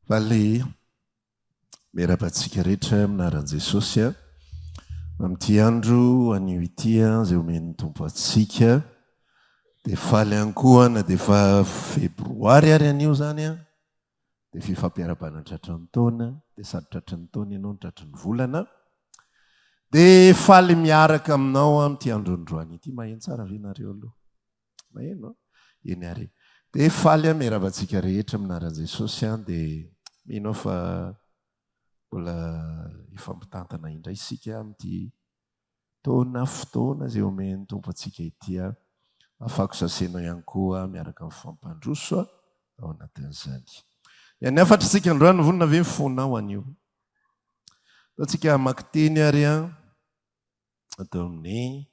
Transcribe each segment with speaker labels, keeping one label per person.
Speaker 1: Faly miarahaba antsika rehetra amin'ny anaran'i Jesosy amin'ity andro anio ity izay omen'ny Tompo antsika. Dia faly ihany koa na dia efa febroary ary anio izany dia fifampiarahabana tratry ny taona, dia sady tratry ny taona ianao no tratry ny volana. Dia faly miaraka aminao amin'ity andro androany ity. Maheno tsara ve nareo aloha? Maheno an? Eny ary. Dia faly aho miarahaba antsika rehetra amin'ny anaran'i Jesosy an, dia mino aho fa mbola hifampitantana indray isika amin'ity taona fotoana izay omen'ny Tompo antsika ity an. Afako sasenao ihany koa miaraka amin'ny fampandroso ao anatin'izany. Ny hafatr'isika androany, vonona ve ny fonao anio? Ataontsika hamaky teny ary an, atao amin'ny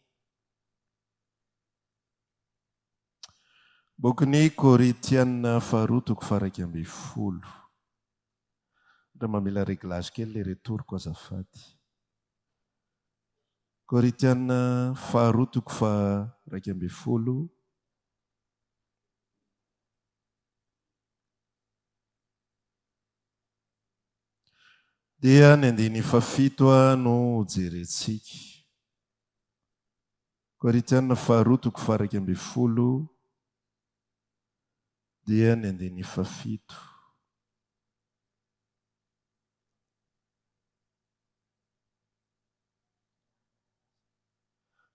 Speaker 1: Bokin'ny Korintiana faharoa toko faha-11. Mba mamela réglage kely le retour-ko azafady. Korintiana faharoa toko faha-11. Dia ny andininy fahafito no hojerentsika. Korintiana faharoa toko faha-11 dia ny andininy fahafito.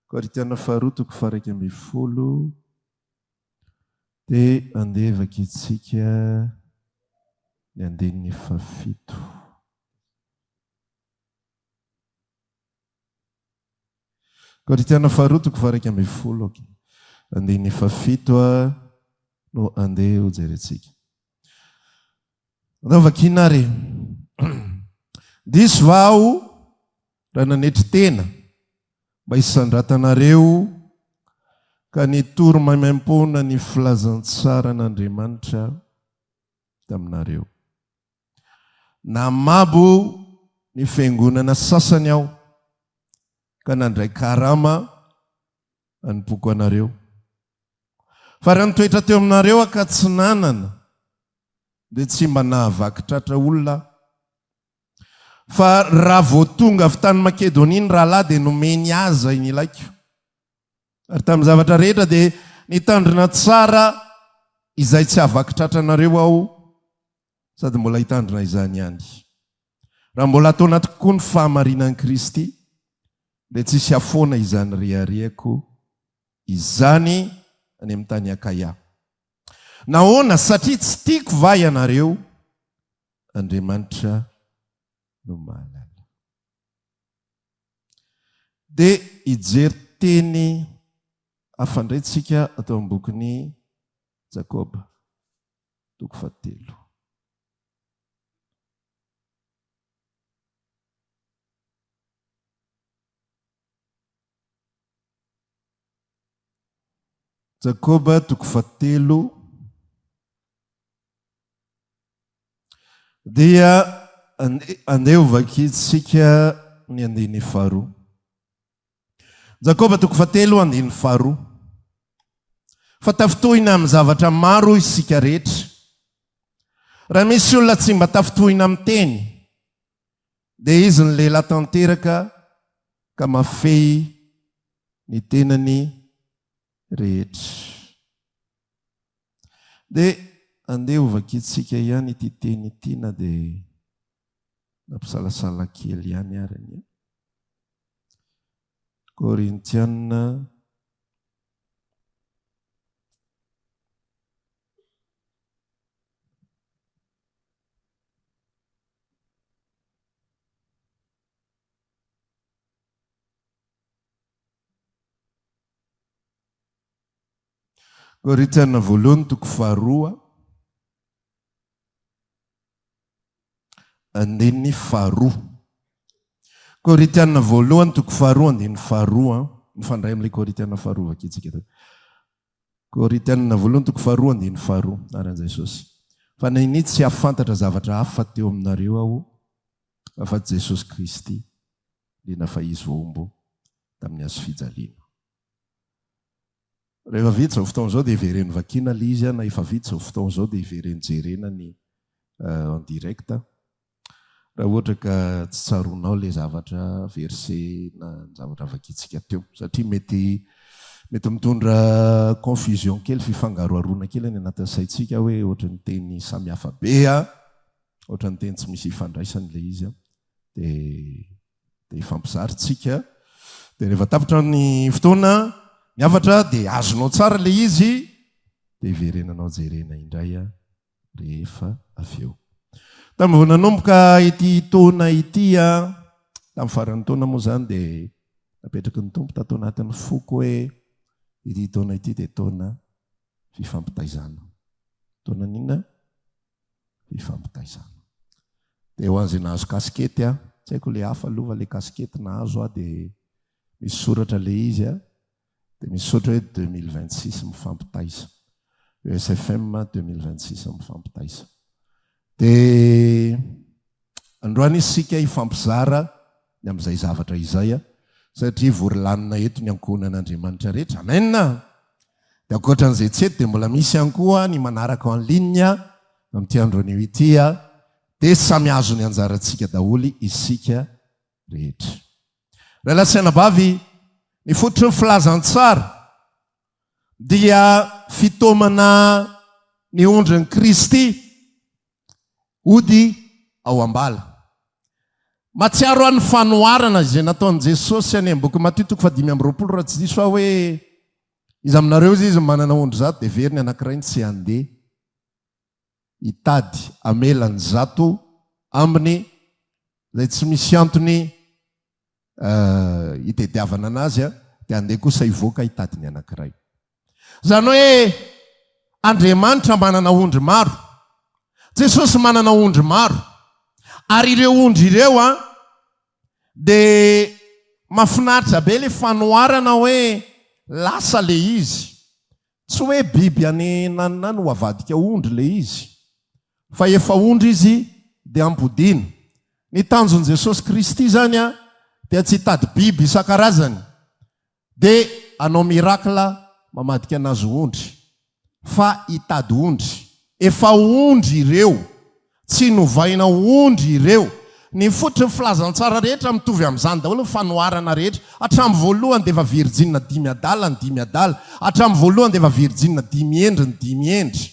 Speaker 1: Korintiana faharoa toko faha-11 dia andeha vakintsika ny andininy fahafito. Korintiana faharoa toko faha-11, ok. Andininy fahafito no andeha hojerentsika. Andao vakiana ary. Diso va aho raha nanetry tena mba hisandratanareo ka nitory maimaimpoana ny filazantsaran'Andriamanitra taminareo? Namabo ny fiangonana sasany aho ka nandray karama hanompoako anareo. Fa raha nitoetra teo aminareo aho ka tsy nanana, dia tsy mba nahavaky tratra olona aho. Fa raha vao tonga avy tany Makedonia ny rahalahy dia nomeny ahy izay nilaiko. Ary tamin'ny zavatra rehetra dia nitandrina tsara izay tsy hahavaky tratra anareo aho, sady mbola hitandrina izany ihany. Raha mbola ato anatiko koa ny fahamarinan'i Kristy, dia tsy hisy hafoana izany reharehako izany any amin'ny tany Akaia. Nahoana? Satria tsy tiako va ianareo? Andriamanitra no mahalala. Dia hijery teny hafa indray tsika atao amin'ny bokin'i Jakoba, toko fahatelo. Jakoba toko fahatelo. Dia andeha ho vakintsika ny andininy faharoa. Jakoba toko fahatelo andininy faharoa. Fa tafintohina amin'ny zavatra maro isika rehetra. Raha misy olona tsy mba tafintohina amin'ny teny, dia izy ny lehilahy tanteraka ka mafehy ny tenany rehetra. Dia andeha ho vakintsika ihany ity teny ity na dia nampisalasala kely ihany ary anie. Korintiana Korintiana voalohany toko faharoa andininy faharoa. Korintiana voalohany toko faharoa andininy faharoa mifandray amin'ilay Korintiana faharoa vakintsika teo. Korintiana voalohany toko faharoa andininy faharoa ary an'i Jesosy. Fa nainia tsy hahafantatra zavatra hafa teo aminareo aho afa-tsy Jesosy Kristy, liana fa Izy voahombo tamin'ny hazo fijaliana. Rehefa vita izao fotoana izao dia ivereno vakiana ilay izy na efa vita izao fotoana izao dia ivereno jerena ny. en direct. Raha ohatra ka tsy tsaroanao ilay zavatra verset na ny zavatra vakintsika teo. Satria mety mety mitondra confusion kely, fifangaroharoana kely any anatin'ny saintsika hoe ohatran'ny teny samihafa be an, ohatran'ny teny tsy misy ifandraisany ilay izy an. Dia dia hifampizara tsika. Dia rehefa tapitra ny fotoana, ny hafatra dia azonao tsara ilay izy, dia hiverenanao jerena indray an. rehefa avy eo. Tamin'ny vao nanomboka ity taona ity, tamin'ny faran'ny taona moa izany dia napetraky ny Tompo tato anatin'ny foko hoe ity taona ity dia taona fifampitaizana. Taona n'inona? Fifampitaizana. Dia ho an'izay nahazo kasikety, tsy haiko ilay hafa aloha fa ilay kasikety nahazo aho dia misy soratra ilay izy. Dia misaotra hoe 2026 mifampitaiza. ESFM 2026 mifampitaiza. Dia androany isika hifampizara ny amin'izay zavatra izay satria vory lanona eto ny ankohonan'Andriamanitra rehetra. Amen! Dia ankoatran'izay tsy eto dia mbola misy ihany koa ny manaraka en ligne amin'ity andro anio ity. Dia samy azo ny anjarantsika daholo isika rehetra. Rahalahy sy anabavy, ny fototry ny filazantsara dia fitaomana ny ondrin'i Kristy hody ao am-bala. Mahatsiaro aho ny fanoharana izay nataon'i Jesosy any amin'ny boky Matio toko fahadimy amby 25 raha tsy diso aho hoe iza aminareo izy izy manana ondry zato dia very ny anankiray ny tsy handeha hitady hamela ny zato ambiny izay tsy misy antony hitediavana anazy dia handeha kosa hivoaka hitady ny anankiray. Izany hoe Andriamanitra manana ondry maro, Jesosy manana ondry maro, ary ireo ondry ireo an dia mahafinaritra be ilay fanoharana hoe lasa ilay izy. Tsy hoe biby any nanina any ho avadika ondry ilay izy, fa efa ondry izy dia ampodiana. Ny tanjon'i Jesosy Kristy izany dia tsy hitady biby isan-karazany dia hanao miracle mamadika anazy ho ondry, fa hitady ondry. Efa ondry ireo. Tsy novaina ho ondry ireo. Ny fototry ny filazantsara rehetra mitovy amin'izany daholo ny fanoharana rehetra. Hatramin'ny voalohany dia efa virjina dimy adala ny dimy adala. Hatramin'ny voalohany dia efa virjina dimy hendry ny dimy hendry.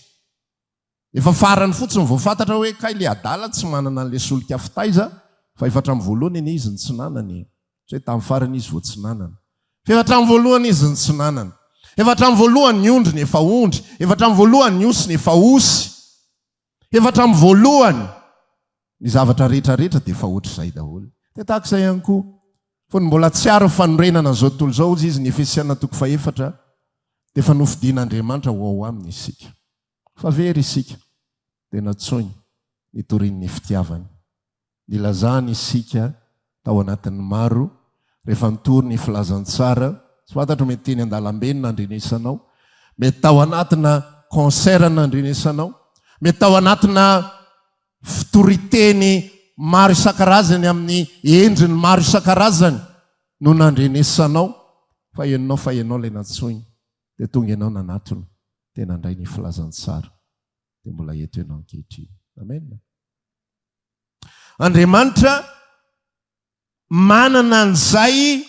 Speaker 1: Efa farany fotsiny vao fantatra hoe kay le adala tsy manana an'ilay solika fitaiza fa efa hatramin'ny voalohany anie izy no tsy nanana e. Tsy hoe tamin'ny farany izy vao tsy nanana. Fa efa hatramin'ny voalohany izy no tsy nanana. Efa hatramin'ny voalohany ny ondriny efa ondry. Efa hatramin'ny voalohany ny osiny efa osy. Efa hatramin'ny voalohany, ny zavatra rehetra rehetra dia efa ohatr'izay daholo. Dia tahaka izay ihany koa, fony mbola tsy ary ny fanorenana an'izao tontolo izao, hozy izy, ny Efesiana toko fahefatra, dia efa nofidin'Andriamanitra ho ao aminy isika. Fa very isika, dia nantsoiny nitoriany ny fitiavany. Nilazany isika tao anatin'ny maro rehefa nitory ny filazantsara, tsy fantatro mety teny an-dalambe no nandrenesanao, mety tao anatina concert no nandrenesanao, mety tao anatina fitoriteny maro isan-karazany amin'ny endriny maro isan-karazany no nandrenesanao fa henonao fa ianao ilay nantsoiny dia tonga ianao nanatona dia nandray ny filazantsara dia mbola eto ianao ankehitriny. Amen. Andriamanitra manana an'izay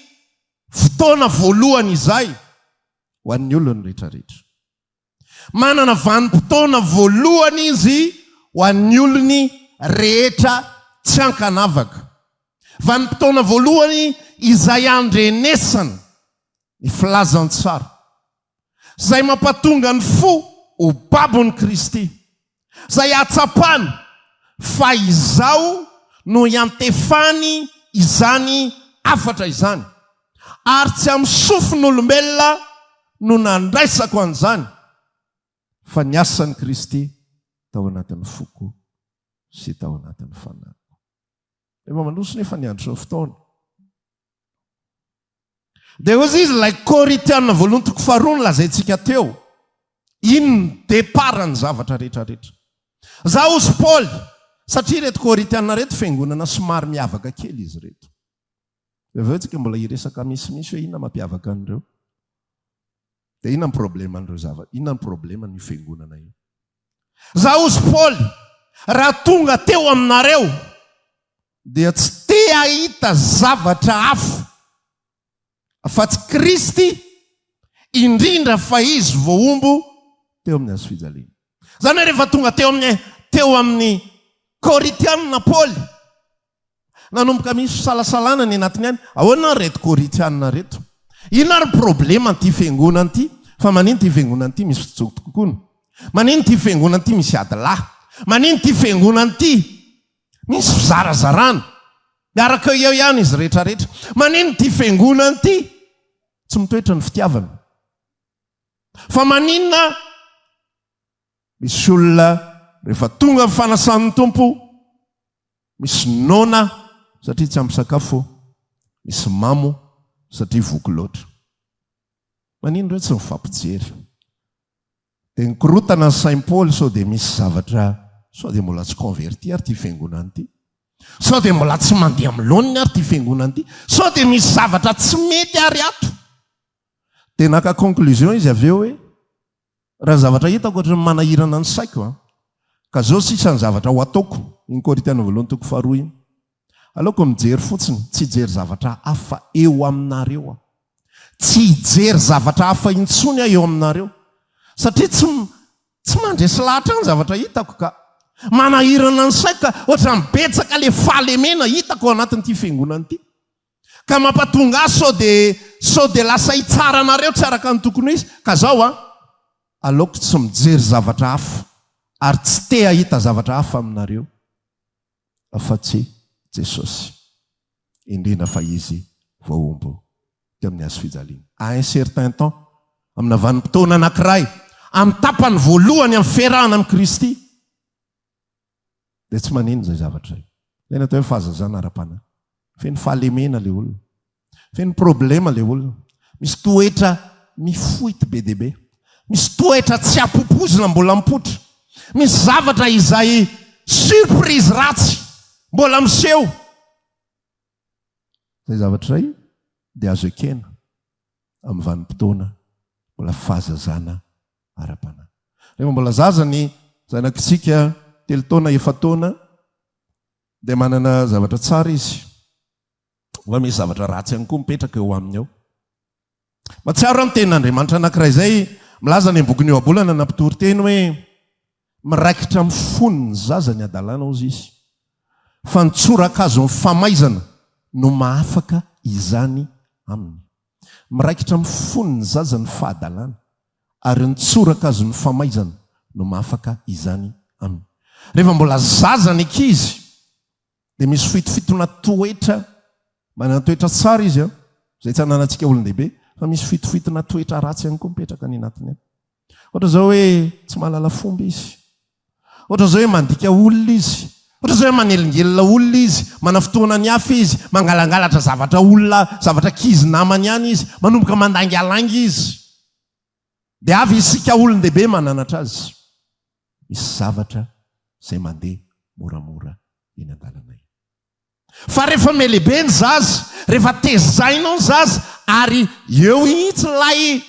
Speaker 1: fotoana voalohany izay ho an'ny olony rehetrarehetra. Manana vanim-potoana voalohany izy ho an'ny olony rehetra tsy ankanavaka. Vanim-potoana voalohany izay andrenesana ny filazantsara. Izay mampatonga ny fo ho babon'i Kristy, izay hahatsapany fa izao no iantefany izany hafatra izany, ary tsy amin'ny sofin'olombelona no nandraisako an'izany, fa ny asan'i Kristy tao anatin'ny foko sy tao anatin'ny fanahiko. Efa mandroso nefa ny andro sy ny fotoana. Dia hoy izy, ilay Korintiana voalohany toko faharoa nolazaintsika teo, iny ny départ ny zavatra rehetra rehetra. Za hozy Paoly, satria ireto Korintiana ireto fiangonana somary miavaka kely izy ireto. Avy eo tsika mbola hiresaka misimisy hoe inona mampiavaka an'ireo. Dia inona ny probleman'ireo zava, inona ny probleman'io fiangonana io. Za hozy Paoly, raha tonga teo aminareo dia tsy te hahita zavatra hafa afa-tsy Kristy, indrindra fa Izy voahombo teo amin'ny hazofijaliana. Izany hoe rehefa tonga teo amin'ny teo amin'ny Korintianina Paoly, nanomboka misy fisalasalana ny anatiny any, ahoana ary ireto Korintianina ireto? Inona ary ny problema an'ity fiangonana ity? Fa manino ity fiangonana ity misy fitsokotokoana? Manino ity fiangonana ity misy adilahy? Manino ity fiangonana ity misy fizarazarana? Miaraka eo ihany izy rehetra rehetra. Manino ity fiangonana ity tsy mitoetra ny fitiavana? Fa maninona misy olona rehefa tonga ny fanasan'ny Tompo misy noana satria tsy ampy sakafo, misy mamo satria voky loatra. Manino ireo tsy mifampijery? Dia nikorotana ny sain'i Paoly sao dia misy zavatra, sao dia mbola tsy converti ary ity fiangonana ity? Sao dia mbola tsy mandeha amin'ny laoniny ary ity fiangonana ity? Sao dia misy zavatra tsy mety ary ato? Dia naka conclusion izy avy eo hoe, raha ny zavatra hitako ohatran'ny manahirana ny saiko an, ka zao sisa ny zavatra ho ataoko, iny Korintiana voalohany toko faharoa iny. Aleoko mijery fotsiny, tsy hijery zavatra hafa eo aminareo aho. Tsy hijery zavatra hafa intsony aho eo aminareo. Satria tsy tsy mandresy lahatra ahy ny zavatra hitako ka. Manahirana ny saiko ka, ohatran'ny betsaka le fahalemena hitako ao anatin'ity fiangonana ity. Ka mampatonga ahy sao dia sao dia lasa hitsara anareo tsy araka ny tokony ho izy. Ka zao an, aleoko tsy mijery zavatra hafa ary tsy te hahita zavatra hafa aminareo afa-tsy Jesosy. Indrindra fa Izy voahombo teo amin'ny hazo fijaliana. À un certain temps, amina vanim-potoana anankiray, amin'ny tapany voalohany amin'ny fiarahana amin'i Kristy, Dia tsy manino izay zavatra izay. Izay no atao hoe fahazazana ara-panahy. Feno fahalemena ilay olona. Feno problema ilay olona. Misy toetra mifoity be dia be. Misy toetra tsy ampopoizina mbola mipoitra. Misy zavatra izay surprise ratsy mbola miseho. Izay zavatra izay dia azo ekena amin'ny vanim-potoana mbola fahazazana ara-panahy. Rehefa mbola zaza ny zanakitsika, telo taona, efa-taona, dia manana zavatra tsara izy. Fa misy zavatra ratsy ihany koa mipetraka eo aminy ao. Mahatsiaro aho ny tenin'Andriamanitra anankiray izay milaza any amin'ny bokin'ny Ohabolana na mpitory teny hoe miraikitra amin'ny fony ny zaza ny hadalana hozy izy. Fa ny tsorakazon'ny famaizana no mahafaka izany aminy. Miraikitra amin'ny fony ny zaza ny fahadalana, ary ny tsorakazon'ny famaizana no mahafaka izany aminy. Rehefa mbola zaza ny ankizy dia misy fitofitona toetra, manana toetra tsara izy an, izay tsy ananantsika olon-dehibe, fa misy fitofitina toetra ratsy ihany koa mipetraka any anatiny any. Ohatra izao hoe tsy mahalala fomba izy. Ohatra izao hoe mandika olona izy. Ohatra izao hoe manelingelina olona izy, manafintohina ny hafa izy, mangalangalatra zavatra olona, zavatra ankizy namany ihany izy, manomboka mandaingalainga izy. Dia avy isika olon-dehibe mananatra azy. Misy zavatra izay mandeha moramora eny an-dalana eny. Fa rehefa mihalehibe ny zaza, rehefa tezainao ny zaza ary eo mihitsy ilay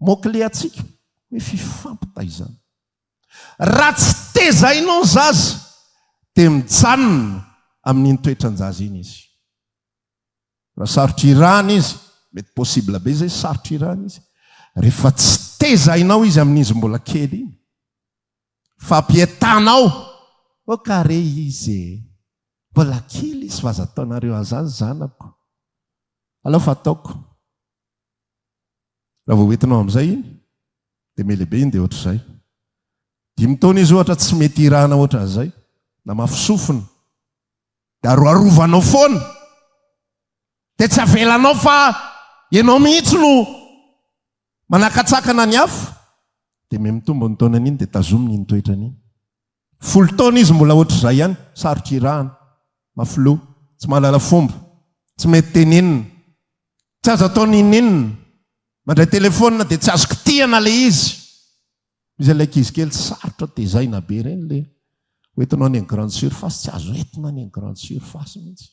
Speaker 1: mot clé antsika hoe fifampitaizana. Raha tsy tezainao ny zaza dia mijanona amin'iny toetran-jaza iny izy. Raha sarotra irahana izy, mety possible be izay sarotra irahana izy, rehefa tsy tezainao izy amin'izy mbola kely iny, Fampientanao oh kare izy e! Mbola kely izy fa aza ataonareo an'izany zanako. Aleo fa ataoko. Raha vao hoentinao amin'izay iny dia mihalehibe iny dia ohatr'izay. Dimy taona izy ohatra tsy mety hirahana ohatran'izay, na mafy sofina, dia aroarovanao foana. Dia tsy avelanao fa ianao mihitsy no Manakatsakana ny hafa, dia mihamitombo ny taonany iny dia tazominy iny toetrany iny. Folo taona izy mbola ohatr'izay ihany, sarotra irahana, mafy loha, tsy mahalala fomba, tsy mety tenenina, tsy azo atao n'inon'inona, mandray telefaonina dia tsy azo kitihana ilay izy. Misy ilay ankizy kely sarotra tezaina be ireny ilay hoentinao any amin'ny grande surface, tsy azo entina any amin'ny grande surface mihitsy.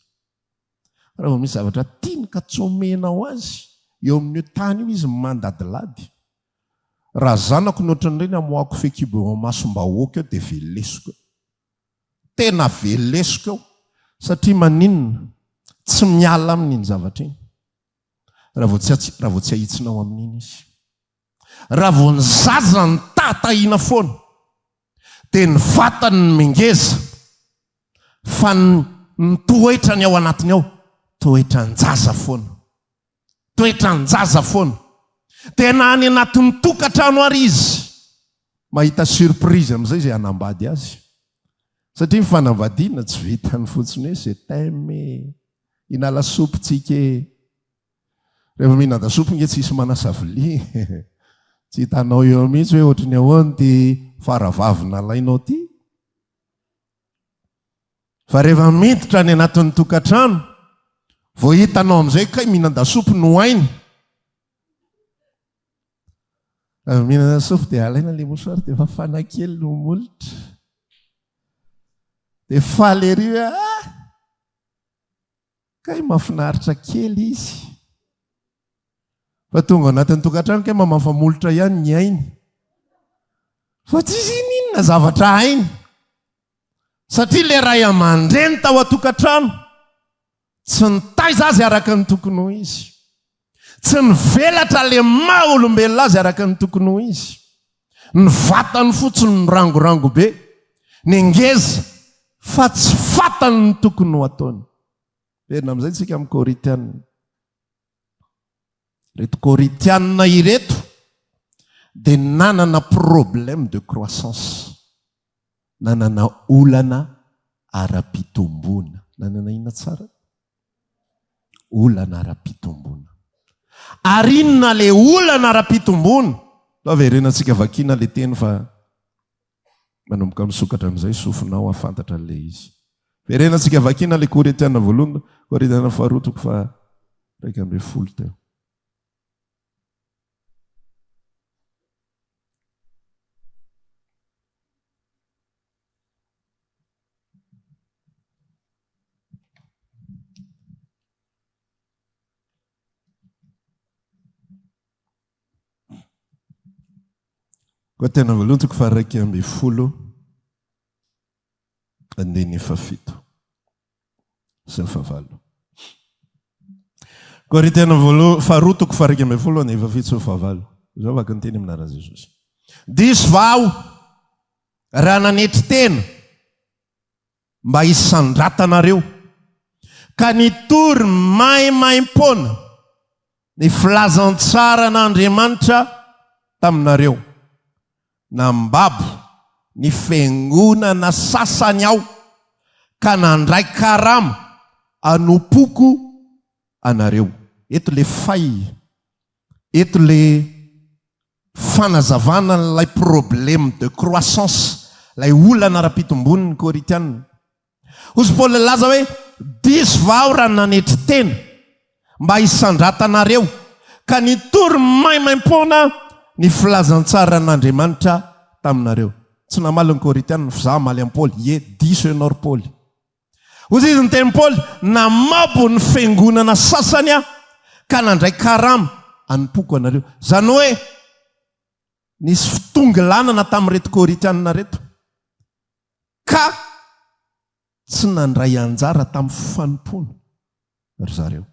Speaker 1: Raha vao misy zavatra tiany ka tsy omenao azy, eo amin'io tany io izy mandadilady. Raha zanako ny ohatran'ireny amoahako fehikibo eo amasom-bahoaka eo dia velesiko eo. Tena velesiko eo. Satria maninona? Tsy miala aminy iny zavatra iny. Raha vao tsy raha vao tsy ahitsinao amin'iny izy. Raha vao ny zaza no tahatahina foana dia ny vatany no mingeza fa ny ny toetrany ao anatiny ao toetran-jaza foana. Toetran-jaza foana. Dia na any anatin'ny tokantrano ary izy mahita surprise amin'izay izay hanambady azy. Satria ny fanambadiana tsy vitan'ny fotsiny hoe je t'aime e, hinala soupe tsika e. Rehefa mihinan-dasopy nge tsisy manasa vilia e. Tsy hitanao eo mihitsy hoe ohatry ny ahoana ity faravavy nalainao ity. Fa rehefa miditra any anatin'ny tokantrano, vao hitanao amin'izay kay mihinan-dasopy no hainy. Avy mihinana lasopy dia alaina ilay mouchoir dia fafana kely no molotra. Dia faly ery hoe ah! Kay mahafinaritra kely izy. Fa tonga ao anatin'ny tokantrano kay mamafa molotra ihany ny ainy. Fa tsisy ininona zavatra hainy. Satria ilay ray aman-dreny tao an-tokantrano tsy nitaiza azy araka ny tokony ho izy. Tsy nivelatra ilay maha olombelona azy araka ny tokony ho izy. Ny vatany fotsiny no rangorango be, ny ngeza, fa tsy fatany ny tokony ho ataony. Verina amin'izay tsika amin'ny Korintiana. Ireto Korintiana ireto dia nanana problème de croissance. Nanana olana ara-pitomboana. Nanana inona tsara? Olana ara-pitomboana. Ary inona ilay olana ara-pitomboana? Aleo averenantsika vakiana ilay teny fa manomboka misokatra amin'izay sofinao hahafantatra an'ilay izy. Verenantsika vakiana ilay Korintiana voalohany, Korintiana faharoa toko faha 11 teo. Koa tena voalohany toko faha 11 andininy fahafito sy ny fahavalo. Korintiana voalohany faharoa toko faha 11 andininy fahafito sy ny fahavalo. Izao vaky ny teny amin'ny anaran'i Jesosy. Diso va aho raha nanetry tena mba hisandratanareo, ka nitory maimaimpoana ny filazantsaran'Andriamanitra taminareo. Nambabo ny fiangonana sasany aho, ka nandray karama hanompoako anareo. Eto le faille, eto le fanazavana an'ilay problème de croissance, ilay olana ara-pitombon'ny Korintiana. Hozy Paoly nilaza hoe, Diso va aho raha nanetry tena mba hisandratanareo, ka nitory maimaimpoana ny filazantsaran'Andriamanitra taminareo? Tsy namaly ny Korintiana, fa izaho hamaly an'i Paoly, Ie, diso ianao ry Paoly. Hoy izy ny tenin'i Paoly, Namabo ny fiangonana sasany aho, ka nandray karama hanompoako anareo. Izany hoe, nisy fitongilanana tamin'ireto Korintiana ireto, ka tsy nandray anjara tamin'ny fanompoana ry zareo.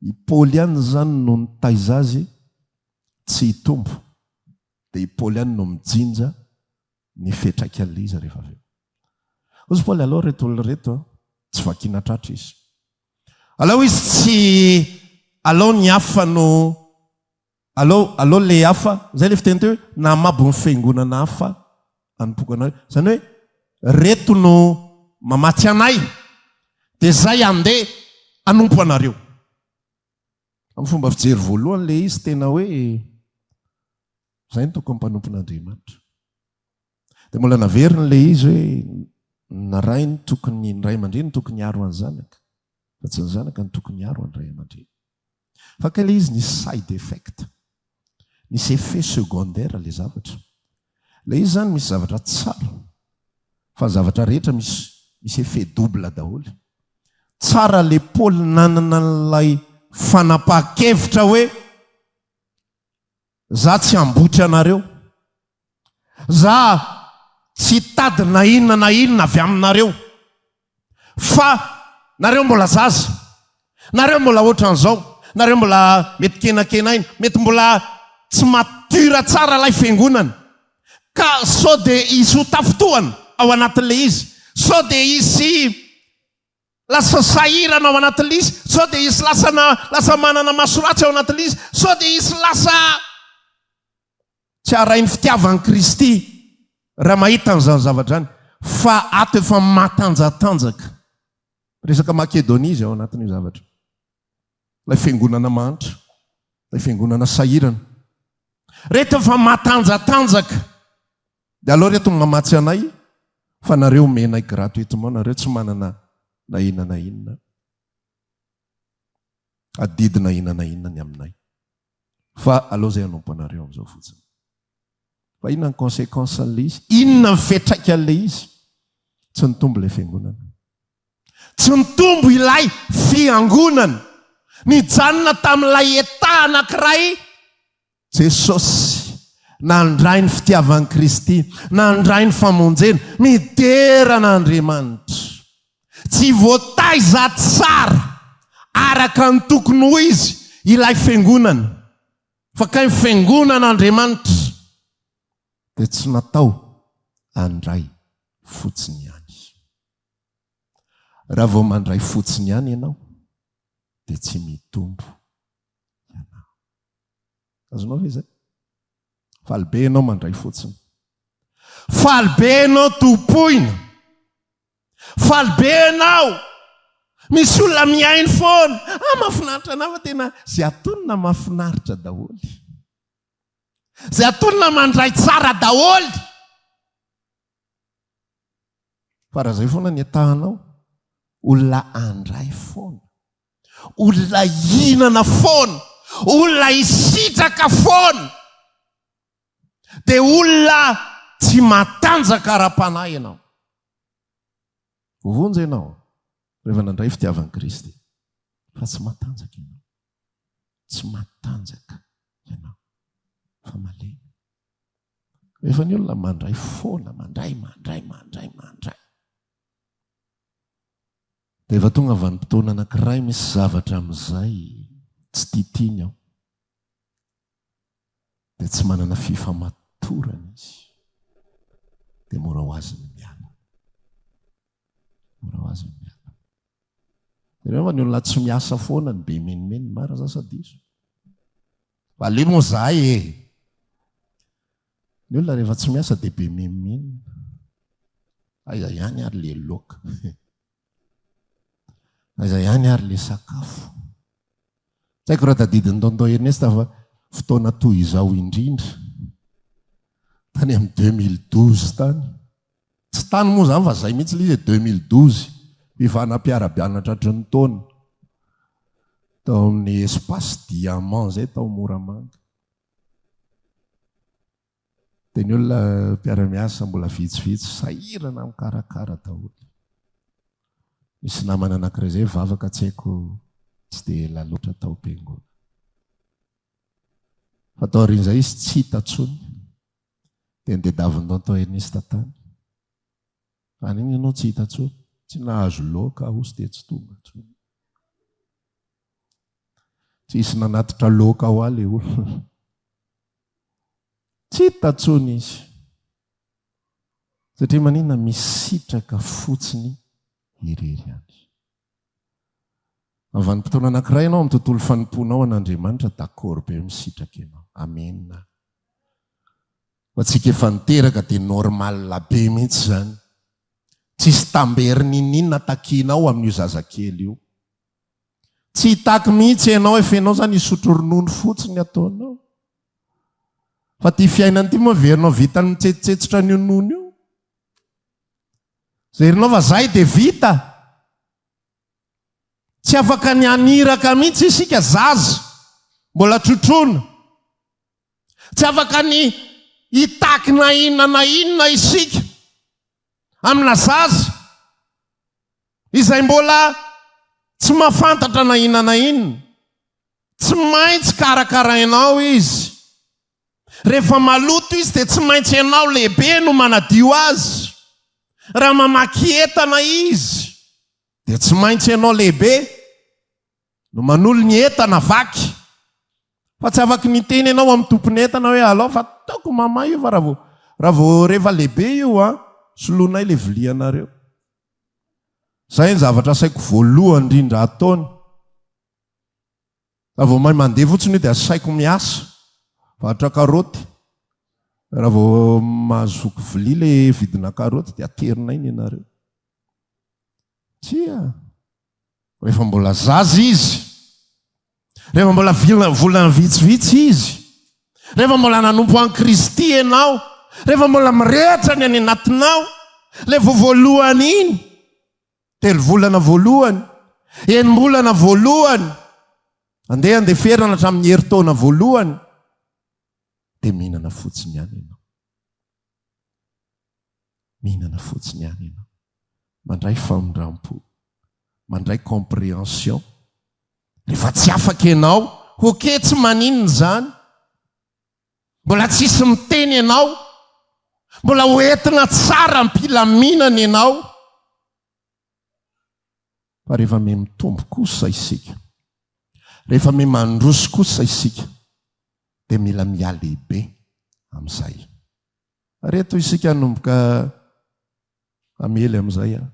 Speaker 1: I Paoly ihany izany no nitaiza azy tsy hitombo, dia i Paoly ihany no mijinja ny fiantraikan'ilay izy rehefa avy eo. Hozy Paoly, alao ireto olona ireto an, tsy vakiana tratra izy. Alao izy tsy, alao ny hafa no, alao, alao ilay hafa, izay ilay fiteny teo hoe, namabo ny fiangonana hafa hanompoako anareo. Izany hoe, ireto no mamatsy anay, dia izay handeha hanompo anareo. Amin'ny fomba fijery voalohany ilay izy tena hoe, Izay no tokony mpanompon'Andriamanitra. Dia mbola naveriny ilay izy hoe ny ray no tokony, ny ray aman-dreny no tokony hiaro ny zanaka, fa tsy ny zanaka no tokony hiaro ny ray aman-dreny. Fa kay ilay izy nisy side effect, nisy effet secondaire ilay zavatra. Ilay izy izany misy zavatra tsara, fa ny zavatra rehetra misy misy effet double daholo. Tsara ilay Paoly nanana an'ilay fanapahan-kevitra hoe Za tsy hambotry anareo. Za Tsy hitady na inona na inona avy aminareo. Fa nareo mbola zaza. Nareo mbola ohatran'izao. Nareo mbola mety kenakenaina. Mety mbola tsy mature tsara ilay fiangonana. Ka sao dia hisy ho tafintohana ao anatin'ilay izy. Sao dia hisy lasa sahirana ao anatin'ilay izy. Sao dia hisy lasa na lasa manana maso ratsy ao anatin'ilay izy. Sao dia hisy lasa tsy haray ny fitiavan'i Kristy raha mahita an'izany zavatra izany. Fa ato efa matanjatanjaka. Resaka Makedonia izy ao anatin'io zavatra. Ilay fiangonana mahantra, ilay fiangonana sahirana. Reto efa matanjatanjaka. Dia aleo reto mamatsy anay fa nareo omenay gratuitement, nareo tsy manana na inona na inona. Adidy na inona na inona ny aminay. Fa aleo zay hanompo anareo amin'izao fotsiny. Fa inona ny consequence an'ilay izy? Inona ny fiantraikan'ilay izy? Tsy nitombo ilay fiangonana. Tsy nitombo ilay fiangonana. Nijanona tamin'ilay état anankiray Jesosy. Nandray ny fitiavan'i Kristy, nandray ny famonjena, midera an'Andriamanitra. Tsy voataiza tsara araka ny tokony ho izy ilay fiangonana. Fa kay ny fiangonan'Andriamanitra dia tsy natao handray fotsiny ihany. Raha vao mandray fotsiny ihany ianao dia tsy mitombo ianao. Azonao ve izay? Faly be ianao mandray fotsiny. Faly be ianao tompoina. Faly be ianao. Misy olona mihaino foana. Ah, mahafinaritra anah fa tena izay atonina mahafinaritra daholo. Izay atonina mandray tsara daholo. Fa raha izay foana ny etahanao, olona handray foana, olona hihinana foana, olona hisitraka foana, dia olona tsy matanjaka ara-panahy ianao. Voavonjy ianao rehefa nandray fitiavan'i Kristy, fa tsy matanjaka ianao. Tsy matanjaka ianao, fa malemy. Rehefa ny olona mandray foana, mandray, mandray, mandray, mandray. Dia efa tonga vanim-potoana anankiray misy zavatra amin'izay tsy tiatiany ao. Dia tsy manana fifamatorana izy. Dia mora ho azy ny miala. Mora ho azy ny miala. Jereo fa ny olona tsy miasa foana ny be menomenona, marina za sa diso? Aleo moa zahay e! Ny olona rehefa tsy miasa dia be menomenona. Aiza ihany ary le laoka? Aiza ihany ary le sakafo? Tsy haiko raha tadidin'i Tonton Ernest fa fotoana toy izao indrindra, tany amin'ny 2012 tany, Tsy tany moa izany fa izay mihitsy ilay izy e, 2012, fivana mpiara-bianatra hatry ny taona, tao amin'ny espace diamant izay tao Moramanga. Dia ny olona mpiara-miasa mbola vitsivitsy, sahirana mikarakara daholo. Nisy namana anankiray izay vavaka tsy haiko tsy dia ela loatra tao am-piangonana. Fa taorian'izay izy tsy hita intsony. Dia nodedaviny tonton Ernest tany. Any iny ianao tsy hita intsony. Tsy nahazo loka aho sy dia tsy tonga intsony. Tsisy nanatitra loka ho ahy ilay olona. Tsy hita intsony izy. Satria maninona misitraka fotsiny irery ihany. Amin'ny vanim-potoana anankiray ianao amin'ny tontolo fanompoanao an'Andriamanitra, d'accord be misitraka ianao. Amena. Fa tsika efa niteraka dia normal be mihitsy izany. Tsisy tambery niniana takianao amin'io zazakely io. Tsy hitaky mihitsy ianao efa ianao izany hisotro ronono fotsiny ataonao. Fa ity fiainana ity moa heverinao vitan'ny mitsetsitsetsitra an'io nono io. Heverinao fa zay dia vita. Tsy afaka ny haniraka mihitsy isika zaza mbola trotroina. Tsy afaka ny hitaky na inona na inona isika amina zaza izay mbola tsy mahafantatra na inona na inona. Tsy maintsy karakarainao izy. Rehefa maloto izy dia tsy maintsy ianao lehibe no manadio azy. Raha mamaky entana izy dia tsy maintsy ianao lehibe no manolo ny entana vaky. Fa tsy afaky niteny ianao amin'ny tompon'entana hoe alao fa ataoko mamay io fa raha vao raha vao rehefa lehibe io an, soloinay ilay vilianareo. Izay ny zavatra asaiko voalohany indrindra ataony. Raha vao mahay mandeha fotsiny io dia asaiko miasa, varotra karaoty. Raha vao mahazo voky vilia ilay vidina karaoty dia aterinay ny anareo. Tsia. Rehefa mbola zaza izy, rehefa mbola volana vitsivitsy izy, rehefa mbola nanompo an'i Kristy ianao, rehefa mbola mirehitra ny any anatinao, ilay vao voalohany iny, telo volana voalohany, enim-bolana voalohany, andeha andeferana hatramin'ny herintaona voalohany, dia mihinana fotsiny ihany ianao. Mihinana fotsiny ihany ianao. Mandray famindram-po. Mandray comprehension. Rehefa tsy afaka ianao, ok tsy maninona izany. Mbola tsisy miteny ianao. Mbola ho entina tsara am-pilaminana ianao. Fa rehefa miha mitombo kosa isika, rehefa miha mandroso kosa isika, dia mila mihalehibe amin'izay. Ary eto isika hanomboka hamely amin'izay an.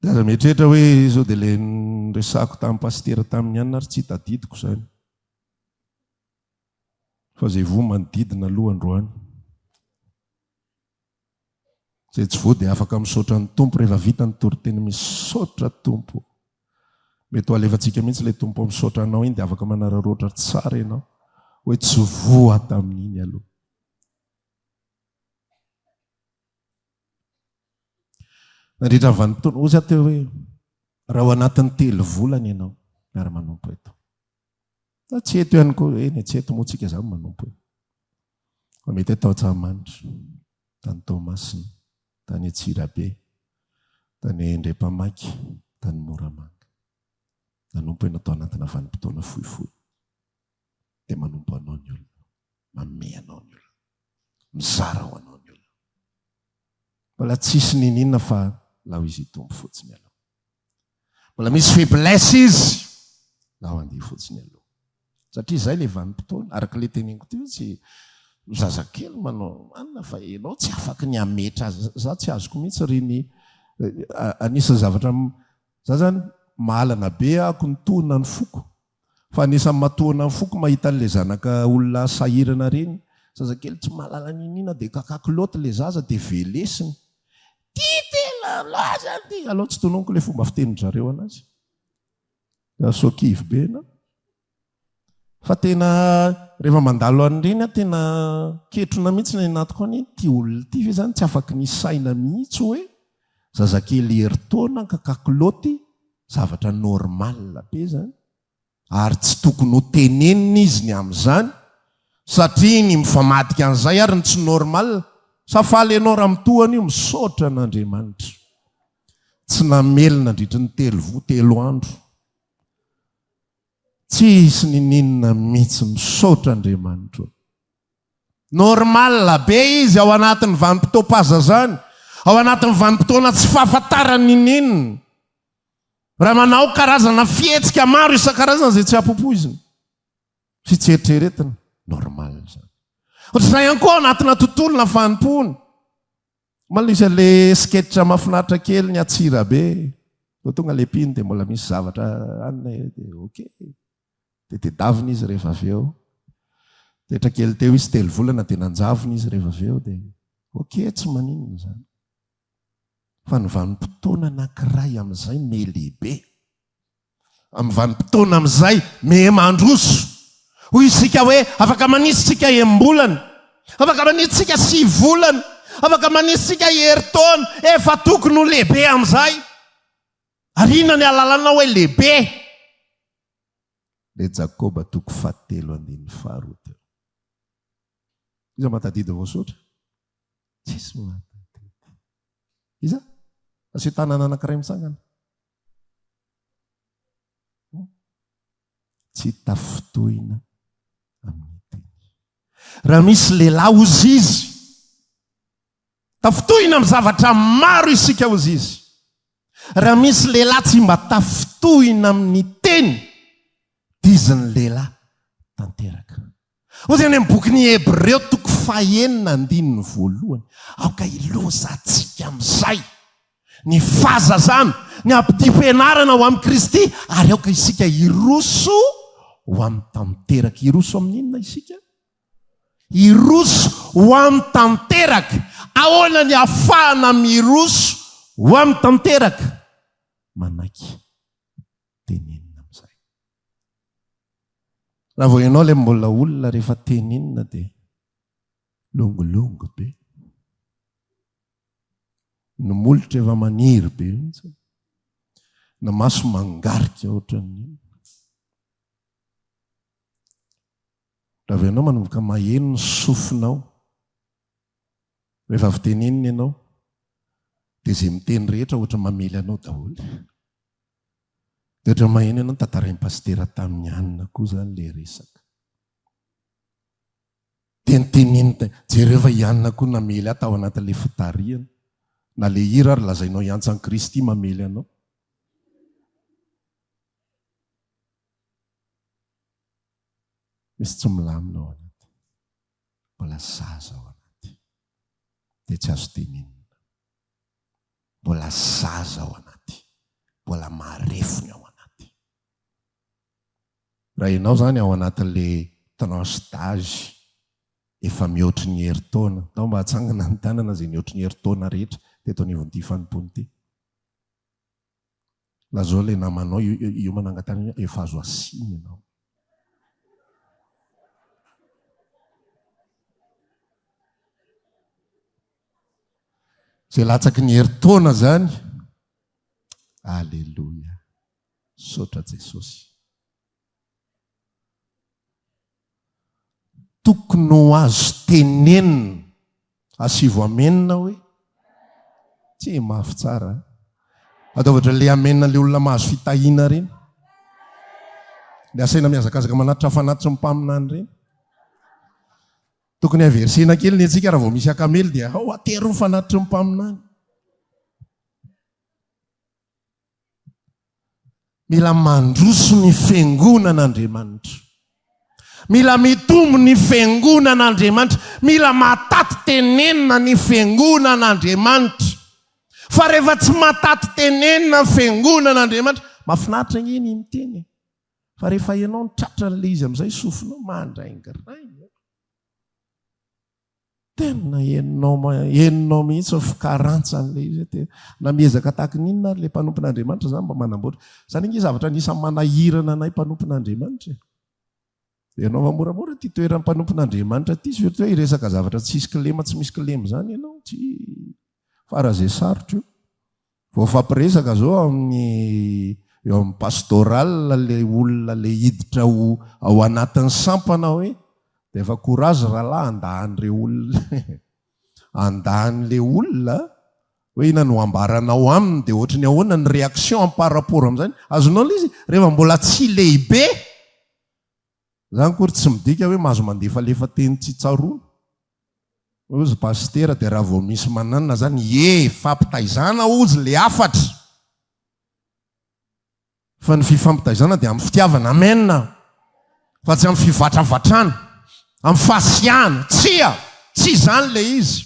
Speaker 1: Dia aza mieritreritra hoe sao dia ilay niresahako tamin'ny pasitera tamin'ny anona ary tsy tadidiko izany. Fa izay voa manodidina aloha androany. Izay tsy voa dia afaka misaotra ny Tompo rehefa vita ny toriteny misaotra Tompo. Mety ho alefantsika mihitsy ilay Tompo misaotra anao iny dia afaka manararaotra tsara ianao hoe tsy voa tamin'iny aloha. Nandritra ny vanim-potoana, hoy za teo hoe raha ao anatin'ny telo volana ianao miara-manompo eto. Na tsy eto ihany koa, eny e, tsy eto moa tsika izany manompo e. Fa mety hoe tao Antsahamanitra, tany Toamasina, tany Antsirabe, tany Andriampamaky, tany Moramanga. Nanompo ianao tao anatina vanim-potoana fohifohy. Dia manompo anao ny olona, manome anao ny olona, mizara ho anao ny olona. Mbola tsisy niniana fa lao izy hitombo fotsiny aloha. Mbola misy faiblesse izy, lao handeha fotsiny aloha. Satria izay ilay vanim-potoana, araka ilay teneniko teo, tsy zazakely manao anona fa ianao tsy afaky ny hametra azy. Za tsy azoko mihitsy ireny, anisan'ny zavatra, za zany mahalana be ako ny tohina ny foko. Fa anisan'ny matohana ny foko mahita an'ilay zanaka olona sahirana ireny, zazakely tsy mahalala n'inon'inona dia kakakilaoty ilay zaza dia velesiny. Ty tena laza ty! Aleo tsy tononiko ilay fomba fitenin-dry zareo anazy. Sao kivy be ianao. Fa tena rehefa mandalo an'ireny aho tena ketrona mihitsy ny anatiko any, ity olona ity ve izany tsy afaky ny hisaina mihitsy hoe zazakely herintaona kakakilaoty Zavatra normal be zany ary tsy tokony ho tenenina izy ny amin'izany satria ny mifamadika an'izay ary ny tsy normal. Sa faly ianao raha mitohana io? Misaotra an'Andriamanitra tsy namely nandritry ny telo voa telo andro. Tsisy nininona mihitsy. Misaotra Andriamanitra o. Normal be izy ao anatin'ny vanim-potoam-pahazazany, ao anatin'ny vanim-potoana tsy fahafantarany ninoninona. Raha manao karazana fihetsika maro isan-karazany izay tsy ampoipoizina sy tsy eritreretina, normal izany. Ohatr'izay ihany koa ao anatina tontolona fanompoana. Omaly nisy an'le sketch mahafinaritra kely ny Antsirabe. Vao tonga le mpino dia mbola misy zavatra anona eo dia ok. Dia tedavina izy rehefa avy eo. Tetra kely teo izy telo volana dia nanjavona izy rehefa avy eo dia ok tsy maninona izany. Fa ny vanim-potoana anankiray amin'izay me lehibe. Amin'ny vanim-potoana amin'izay me mandroso. Hoy isika hoe afaka manisy tsika enim-bolana, afaka manisy tsika sivy volana, afaka manisy tsika herintaona, efa tokony ho lehibe amin'izay. Ary inona ny ahalalana hoe lehibe? Ilay Jakoba toko fahatelo andininy faharoa teo. Iza mahatadidy voasotra? Tsisy mahatadidy. Iza? Asio tanana anankiray mitsangana. Tsy tafintohina amin'ny teny. Raha misy lehilahy hozy izy, tafintohina amin'ny zavatra maro isika hozy izy. Raha misy lehilahy tsy mba tafintohina amin'ny teny, dia izy ny lehilahy tanteraka. Hoy any amin'ny bokin'ny Hebreo toko fahenina andininy voalohany, Aoka hilozantsika amin'izay ny fahazazana, ny abidim-pianarana ho amin'i Kristy, ary aoka isika hiroso ho amin'ny tanteraka. Hiroso amin'ny inona isika? Hiroso ho amin'ny tanteraka. Ahoana ny ahafahana miroso ho amin'ny tanteraka? Manaiky tenenina amin'izay. Raha vao ianao ilay mbola olona rehefa tenenina dia longolongo be. Ny molotra efa maniry be mihitsy. Ny maso mangarika ohatran'ny inona. Raha vao ianao manomboka maheno ny sofinao, rehefa avy tenenina ianao, dia izay miteny rehetra ohatra mamely anao daholo. Dia ohatran'ny maheno ianao notantarain'i Pasitera tamin'i Anna koa izany ilay resaka. Dia niteneniny tena, jereo fa i Anna koa namely ahy tao anatin'ilay fitarihana. Na ilay hira ary lazainao hiantsa an'i Kristy mamely anao. Misy tsy milamina ao anaty. Mbola zaza ao anaty. Dia tsy azo tenenina. Mbola zaza ao anaty. Mbola marefo ny ao anaty. Raha ianao izany ao anatin'ilay tranche d'âge efa mihoatry ny herintaona, ndao mba hatsangana ny tanana izay nihoatry ny herintaona rehetra teto anivon'ity fanompoana ity. Lazao ilay namanao io manangan-tanana io, efa azo asiana ianao. Izay latsaky ny herintaona izany, Aleloia. Misaotra Jesosy. Tokony ho azo tenenina. Asivo amen hoe? Tsy mafy tsara an. Ataovy ohatran'ilay amen ilay olona mahazo fitahiana ireny. Ilay asaina mihazakazaka manatitra fanatitry ny mpaminany ireny. Tokony inversena kely ny antsika raha vao misy akamely dia ao atero ny fanatitry ny mpaminany. Mila mandroso ny fiangonan'Andriamanitra. Mila mitombo ny fiangonan'Andriamanitra. Mila mahataty tenenina ny fiangonan'Andriamanitra. Fa rehefa tsy mahataty tenenina ny fiangonan'Andriamanitra, mahafinaritra ange ny miteny e. Fa rehefa ianao no tratran'ilay izy amin'izay sofinao mandraingiraingy. Tena henonao henonao mihitsy ny fikarantsany ilay izy hoe na miezaka tahaka ny inona ary ilay mpanompon'Andriamanitra izany mba manamboatra. Izany ange zavatra anisan'ny manahirana anay mpanompon'Andriamanitra e. Ianao va moramora ity toeran'ny mpanompon'Andriamanitra ity surtout hoe hiresaka zavatra tsisy kilema tsy misy kilema izany ianao. Tsy fara izay sarotra io. Vao mifampiresaka zao amin'ny eo amin'ny pastoral le olona le hiditra ho ao anatin'ny sampana hoe dia efa courage rahalahy handà an'ireo olona handà an'le olona hoe inona no ambaranao aminy dia ohatry ny ahoana ny réaction par rapport amin'izany. Azonao le izy rehefa mbola tsy lehibe Izany akory tsy midika hoe mahazo mandefalefa teny tsy tsaroana. Hozy Pasitera dia raha vao misy mananona zany, ie, fampitaizana hozy le hafatra. Fa ny fifampitaizana dia amin'ny fitiavana, amen, fa tsy amin'ny fivatravatrana, amin'ny fahasiahana. Tsia, tsy izany le izy.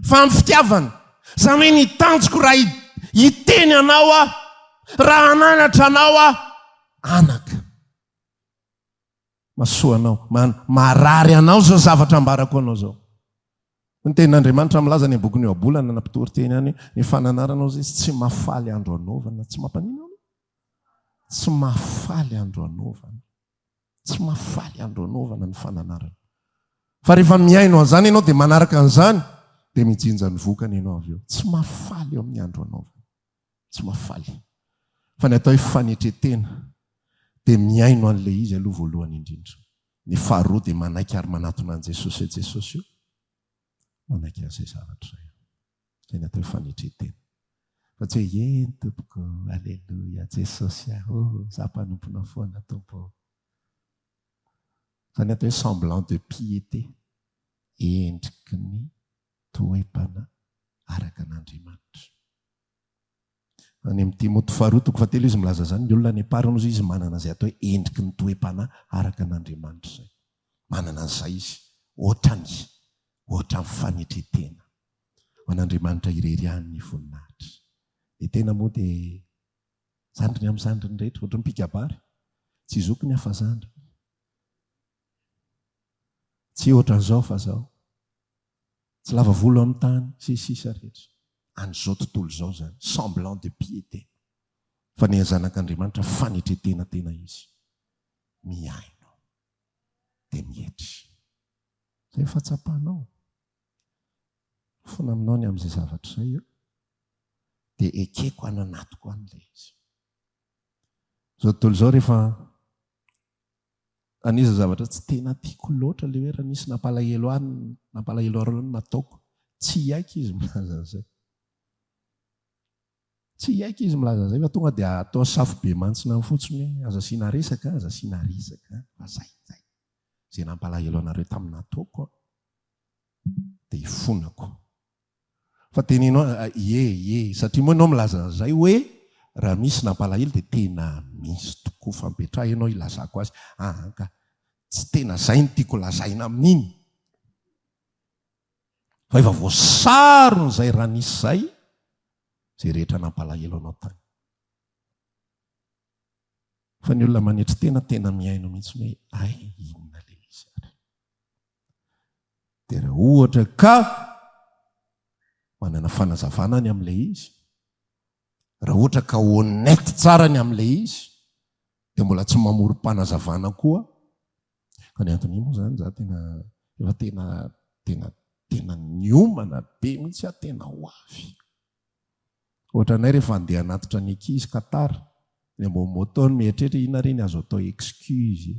Speaker 1: Fa amin'ny fitiavana. Izany hoe ny tanjoko raha hiteny anao aho, raha hananatra anao aho, anaka. Mahasoa anao, marary anao izao zavatra ambarako anao izao. Ny tenin'Andriamanitra milaza any am-bokin'ny Ohabolana na mpitory teny any, ny fananarana hozy izy tsy mahafaly andro anaovana, tsy mampaninona? Tsy mahafaly andro anaovana. Tsy mahafaly andro anaovana ny fananarana. Fa rehefa mihaino an'izany ianao dia manaraka an'izany dia mijinja ny vokany ianao avy eo. Tsy mahafaly eo amin'ny andro anaovana. Tsy mahafaly. Fa ny atao hoe fanetren-tena dia mihaino an'ilay izy aloha voalohany indrindra. Ny faharoa dia manaiky ary manatona an'i Jesosy hoe Jesosy o, manaiky an'izay zavatra izay aho. Izay ny atao hoe fanetren-tena. Fa tsy hoe eny tompoko, aleloia, Jesosy aho, oh, za mpanomponao foana Tompo ô. Izany atao hoe semblant de piété, endriky ny toe-panahy araka an'Andriamanitra. Any amin'ny Timoty faharoa toko fahatelo izy milaza izany, ny olona any am-parany hozy izy manana izay atao hoe endriky ny toe-panahy araka an'Andriamanitra izay. Manana an'izay izy, ohatrany, ohatran'ny fanetren-tena. Ho an'Andriamanitra irery ihany ny voninahitra. Ny tena moa dia zandriny amin'ny zandriny rehetra, ohatran'ny mpikabary. Tsy zokiny aho fa zandriny. Tsy ohatran'izao fa zao. Tsy lava volo amin'ny tany, sy ny sisa rehetra. An'izao tontolo izao izany, semblant de piété. Fa ny an'ny zanak'Andriamanitra fanetren-tena tena izy. Mihaino. Dia mietry. Izay fahatsapanao. Mifona aminao ny amin'izay zavatra izay aho. Dia ekeko any anatiko any ilay izy. Izao tontolo izao rehefa Anisan'ny zavatra tsy tena tiako loatra ilay hoe raha nisy nampalahelo ahy nampalahelo ahy no nataoko. Tsy hiaiky izy milaza an'izay. Tsy hiaiky izy milaza an'izay fa tonga dia atao safobemantsina fotsiny hoe aza asiana resaka, aza asiana resaka fa zay, zay. Izay nampalahelo anareo tamin'ny nataoko an, dia hifonako. Fa teneno ahy, ie, ie, satria moa ianao milaza an'izay hoe raha misy nampalahelo dia tena misy tokoa, fa mipetraha ianao hilazako azy, aa ka, tsy tena izay no tiako lazaina amin'iny, fa efa voasarona izay raha nisy izay, izay rehetra nampalahelo anao tany. Fa ny olona manetry tena, tena mihaino mihitsy hoe hay inona ilay izy ary. Dia raha ohatra ka manana fanazavana ny amin'ilay izy, raha ohatra ka honnête tsara ny amin'ilay izy, dia mbola tsy mamorom-panazavana koa. Fa ny antony moa izany za tena efa tena tena tena niomana be mihitsy aho tena ho avy. Ohatra anay rehefa handeha hanatitra ny ankizy ka tara, ny ambony moto no mieritreritra inona re ny azo atao excuse e.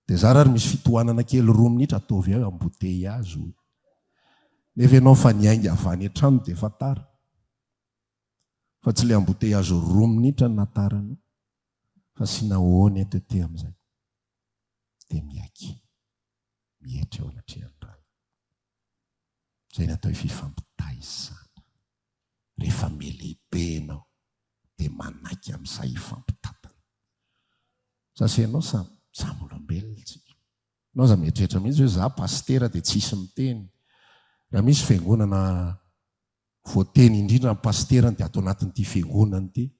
Speaker 1: Dia zara ary misy fitohanana kely roa minitra ataovy eo embouteillage hoy. Nefa ianao fa niainga avy any an-trano dia efa tara. Fa tsy ilay embouteillage roa minitra no nahatara anao fa asiana honnêteté amin'izay. Dia miaiky. Mietry eo anatrehan'ny rahalahy. Izay ny atao hoe fifampitaizana. Rehefa mihalehibe ianao dia manaiky amin'izay hifampitantana. Za sy ianao samy samy olombelona tsika. Ianao aza mieritreritra mihitsy hoe za pasitera dia tsy hisy miteny. Raha misy fiangonana voateny indrindra ny pasiterany dia ato anatin'ity fiangonana ity.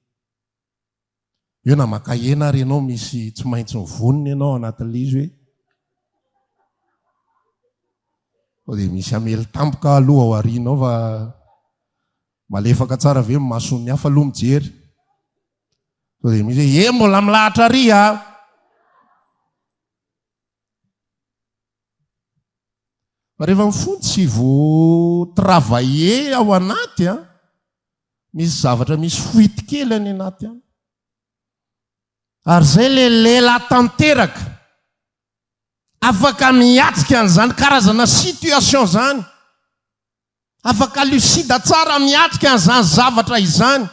Speaker 1: Eo na maka hena ary ianao misy tsy maintsy mivonona ianao ao anatin'ilay izy hoe sao dia misy hamely tampoka aloha ao aoriana ao fa malefaka tsara ve ny mason'ny hafa aloha mijery. Sao dia misy hoe e mbola milahatra ary a. Fa rehefa ny fo tsy vo travailler ao anaty an, misy zavatra misy fuite kely any anaty any. Ary zay le lela tanteraka afaka miatrika an'izany karazana situation zany. Afaka lucide tsara miatrika an'izany zavatra izany.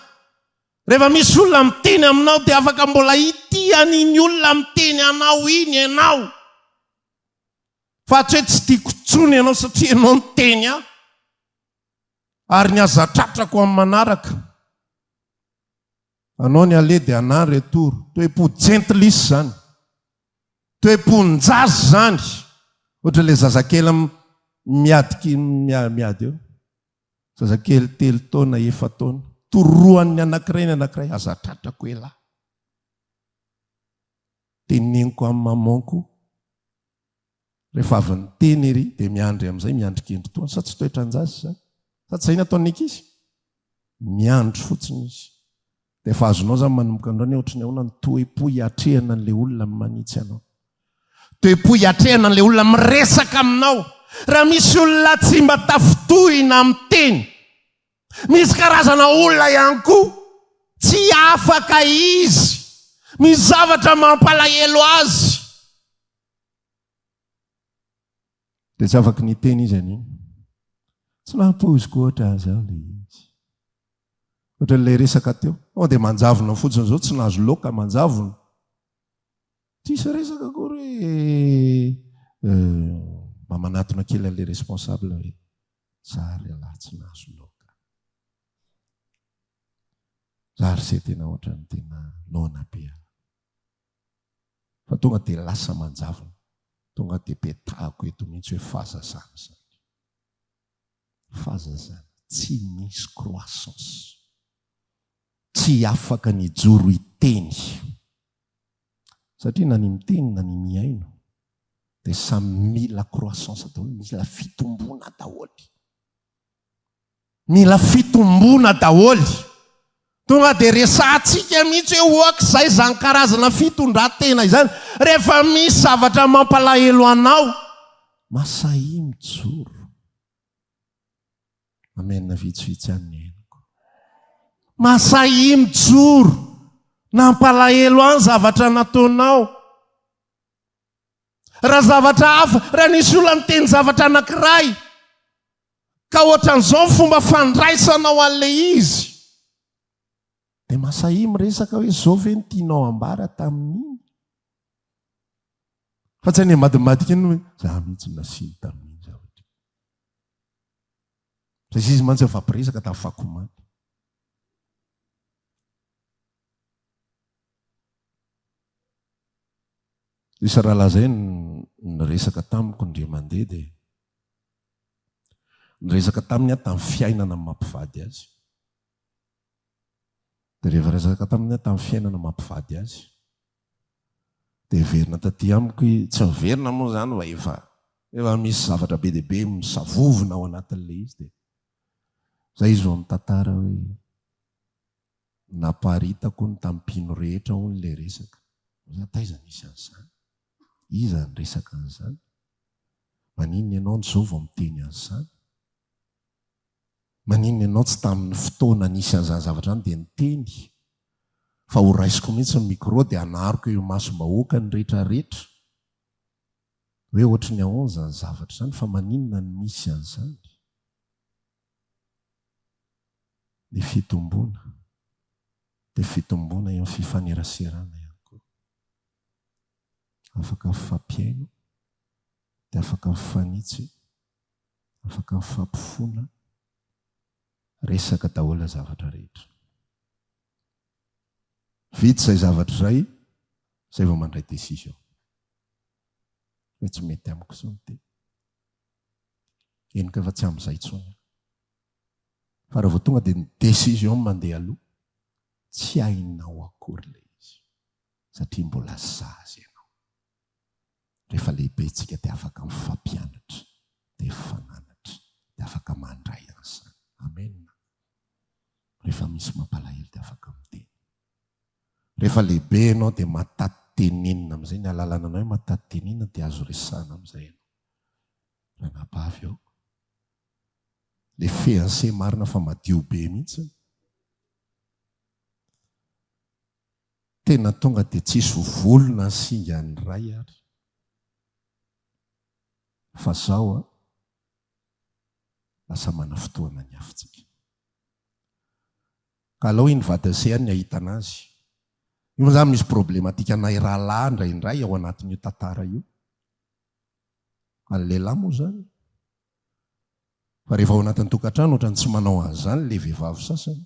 Speaker 1: Rehefa misy olona miteny aminao dia afaka mbola hitia an'iny olona miteny anao iny ianao. Fa tsy hoe tsy tiako intsony ianao satria ianao niteny ahy. Ary ny aza tratrako amin'ny manaraka. Anao ny aller dia anah ny retour. Toe-po jentilisa izany. Toe-pon-jaza izany. Ohatra ilay zazakely miady miady eo. Zazakely telo taona, efa-taona. Torohan'ny anankiray ny anankiray, aza tratrako elah. Teneniko amin'ny maman-ko. Rehefa avy niteny ery dia miandry amin'izay, miandry kendry toa. Sa tsy toetran-jaza izany? Sa tsy izay ny ataon'ny ankizy? Miandry fotsiny izy. Dia efa azonao izany manomboka androany hoe ohatry ny ahoana ny toe-po hiatrehana an'ilay olona manitsy anao. Toe-po hiatrehana an'ilay olona miresaka aminao. Raha misy olona tsy mba tafintohina amin'ny teny, misy karazana olona ihany koa tsy afaka izy, misy zavatra mampalahelo azy. Dia tsy afaky niteny izy an'iny. Tsy nampoiziko ohatran'izao ilay izy. Ohatran'ilay resaka teo. Tonga dia manjavona fotsiny izao, tsy nahazo loka, manjavona. Tsisy resaka akory hoe mba manatona kely an'ilay responsable hoe za ry ialahy tsy nahazo laoka. Za ry se tena ohatran'ny tena noana be aho. Fa tonga dia lasa manjavona. Tonga dia petahako eto mihitsy hoe fahazazana izany. Fahazazana. Tsy misy croissance. Tsy afaka ny hijoro hiteny. Satria na ny miteny na ny mihaino dia samy mila croissance daholo, mila fitomboana daholo. Mila fitomboana daholo. Tonga dia resahantsika mihitsy hoe oak'izay izany karazana fitondran-tena izany. Rehefa misy zavatra mampalahelo anao, masahia mijoro. Amen vitsivitsy ihany ny henoko. Masahia mijoro. Nampalahelo ahy ny zavatra nataonao. Raha zavatra hafa, raha nisy olona niteny zavatra anankiray, ka ohatran'izao ny fomba fandraisanao an'ilay izy, dia masahia miresaka hoe izao ve no tianao ambara tamin'iny? Fa tsy any ambadimbadika iny hoe za mihitsy no nasiany tamin'iny zavatra iny. Satria izy mantsy nifampiresaka tamin'ny fakomaty. Nisy rahalahy izay niresaka tamiko indray mandeha dia niresaka taminy aho tamin'ny fiainana mampivady azy. Dia rehefa niresaka taminy aho tamin'ny fiainana mampivady azy, dia niverina taty amiko izy, tsy niverina moa izany fa efa efa misy zavatra be dia be misavovona ao anatin'ilay izy dia izay izy vao mitantara hoe Naparitako hono tamin'ny mpino rehetra hono ilay resaka. Za taiza nisy an'izany? Iza niresaka an'izany? Maninona ianao no zao vao miteny an'izany? Maninona ianao tsy tamin'ny fotoana nisy an'izany zavatra izany dia niteny? Fa ho raisiko mihitsy ny micro dia hanariko eo imasom-bahoaka ny rehetra rehetra hoe ohatry ny ahoana izany zavatra izany fa maninona no misy an'izany? Ny fitomboana dia fitomboana eo amin'ny fifaneraserana ihany koa. Afaka mifampihaino, dia afaka mifanitsy, afaka mifampifona, resaka daholo ny zavatra rehetra. Vita izay zavatra izay, izay vao mandray décision. Hoe tsy mety amiko intsony ity. Henoko efa tsy amin'izay intsony aho. Fa raha vao tonga dia ny décision mandeha aloha, tsy hainao akory ilay izy. Satria mbola zaza ianao. Rehefa lehibe isika dia afaka mifampianatra, dia mifananatra, dia afaka mandray an'izany. Amen. Rehefa misy mampalahelo dia afaka miteny. Rehefa lehibe ianao dia mahataty tenenina amin'izay, ny ahalalana anao hoe mahataty tenenina dia azo resahana amin'izay ianao. Ranabavy ô. Le fiancé marina fa madio be mihitsy. Tena tonga dia tsisy volo na singany iray ary. Fa zao a, lasa manafotoana ny afontsika. Ka alao iny vadin'i se any ahitana azy. Io moa zany misy problematique anay rahalahy indraindray ao anatin'io tantara io. Fa ny lehilahy moa zany, fa rehefa ao anatin'ny tokantrano ohatran'ny tsy manao an'izany le vehivavy sasany.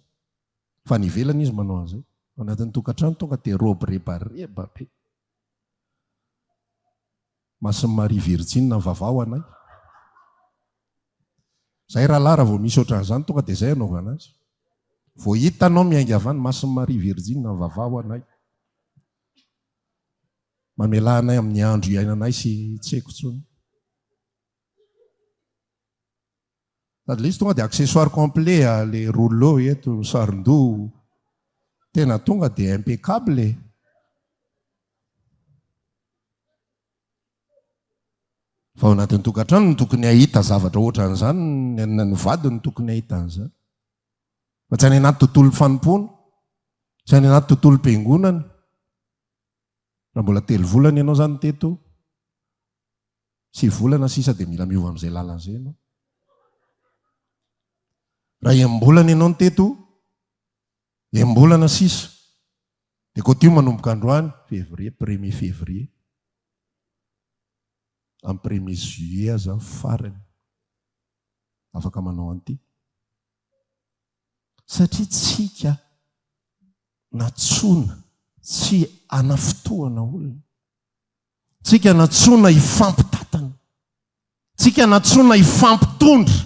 Speaker 1: Fa any ivelany izy manao an'izay. Ao anatin'ny tokantrano tonga dia robe rebareba be. Masin'i Maria Virjina mivavaha ho anay. Zay rahalahy raha vao misy ohatran'izany tonga dia zay anaovana azy. Vao hitanao miainga avy any Masin'i Maria Virjina mivavaha ho anay. Mamelà anay amin'ny andro iainanay sy tsy haiko intsony. Sady le izy tonga dia accessoire complet a, le rouleau eto, saron-doha, tena tonga dia impeccable e. Fa ao anatin'ny tokantrano no tokony hahita zavatra ohatran'izany, ny ny vady no tokony hahita an'izany. Fa tsy any anaty tontolo fanompoana, tsy any anaty tontolom-piangonana. Raha mbola telo volana ianao izany teto, Sivy volana sisa dia mila miova amin'izay lalana izay ianao. Raha enim-bolana ianao no teto, enim-bolana sisa. Dia koa manomboka androany, février, premier février. Amin'ny premier juillet aza farany afaka manao an'ity. Satria tsika natsoina tsy hanafintohana olona. Tsika natsoina hifampitantana. Tsika natsoina hifampitondra.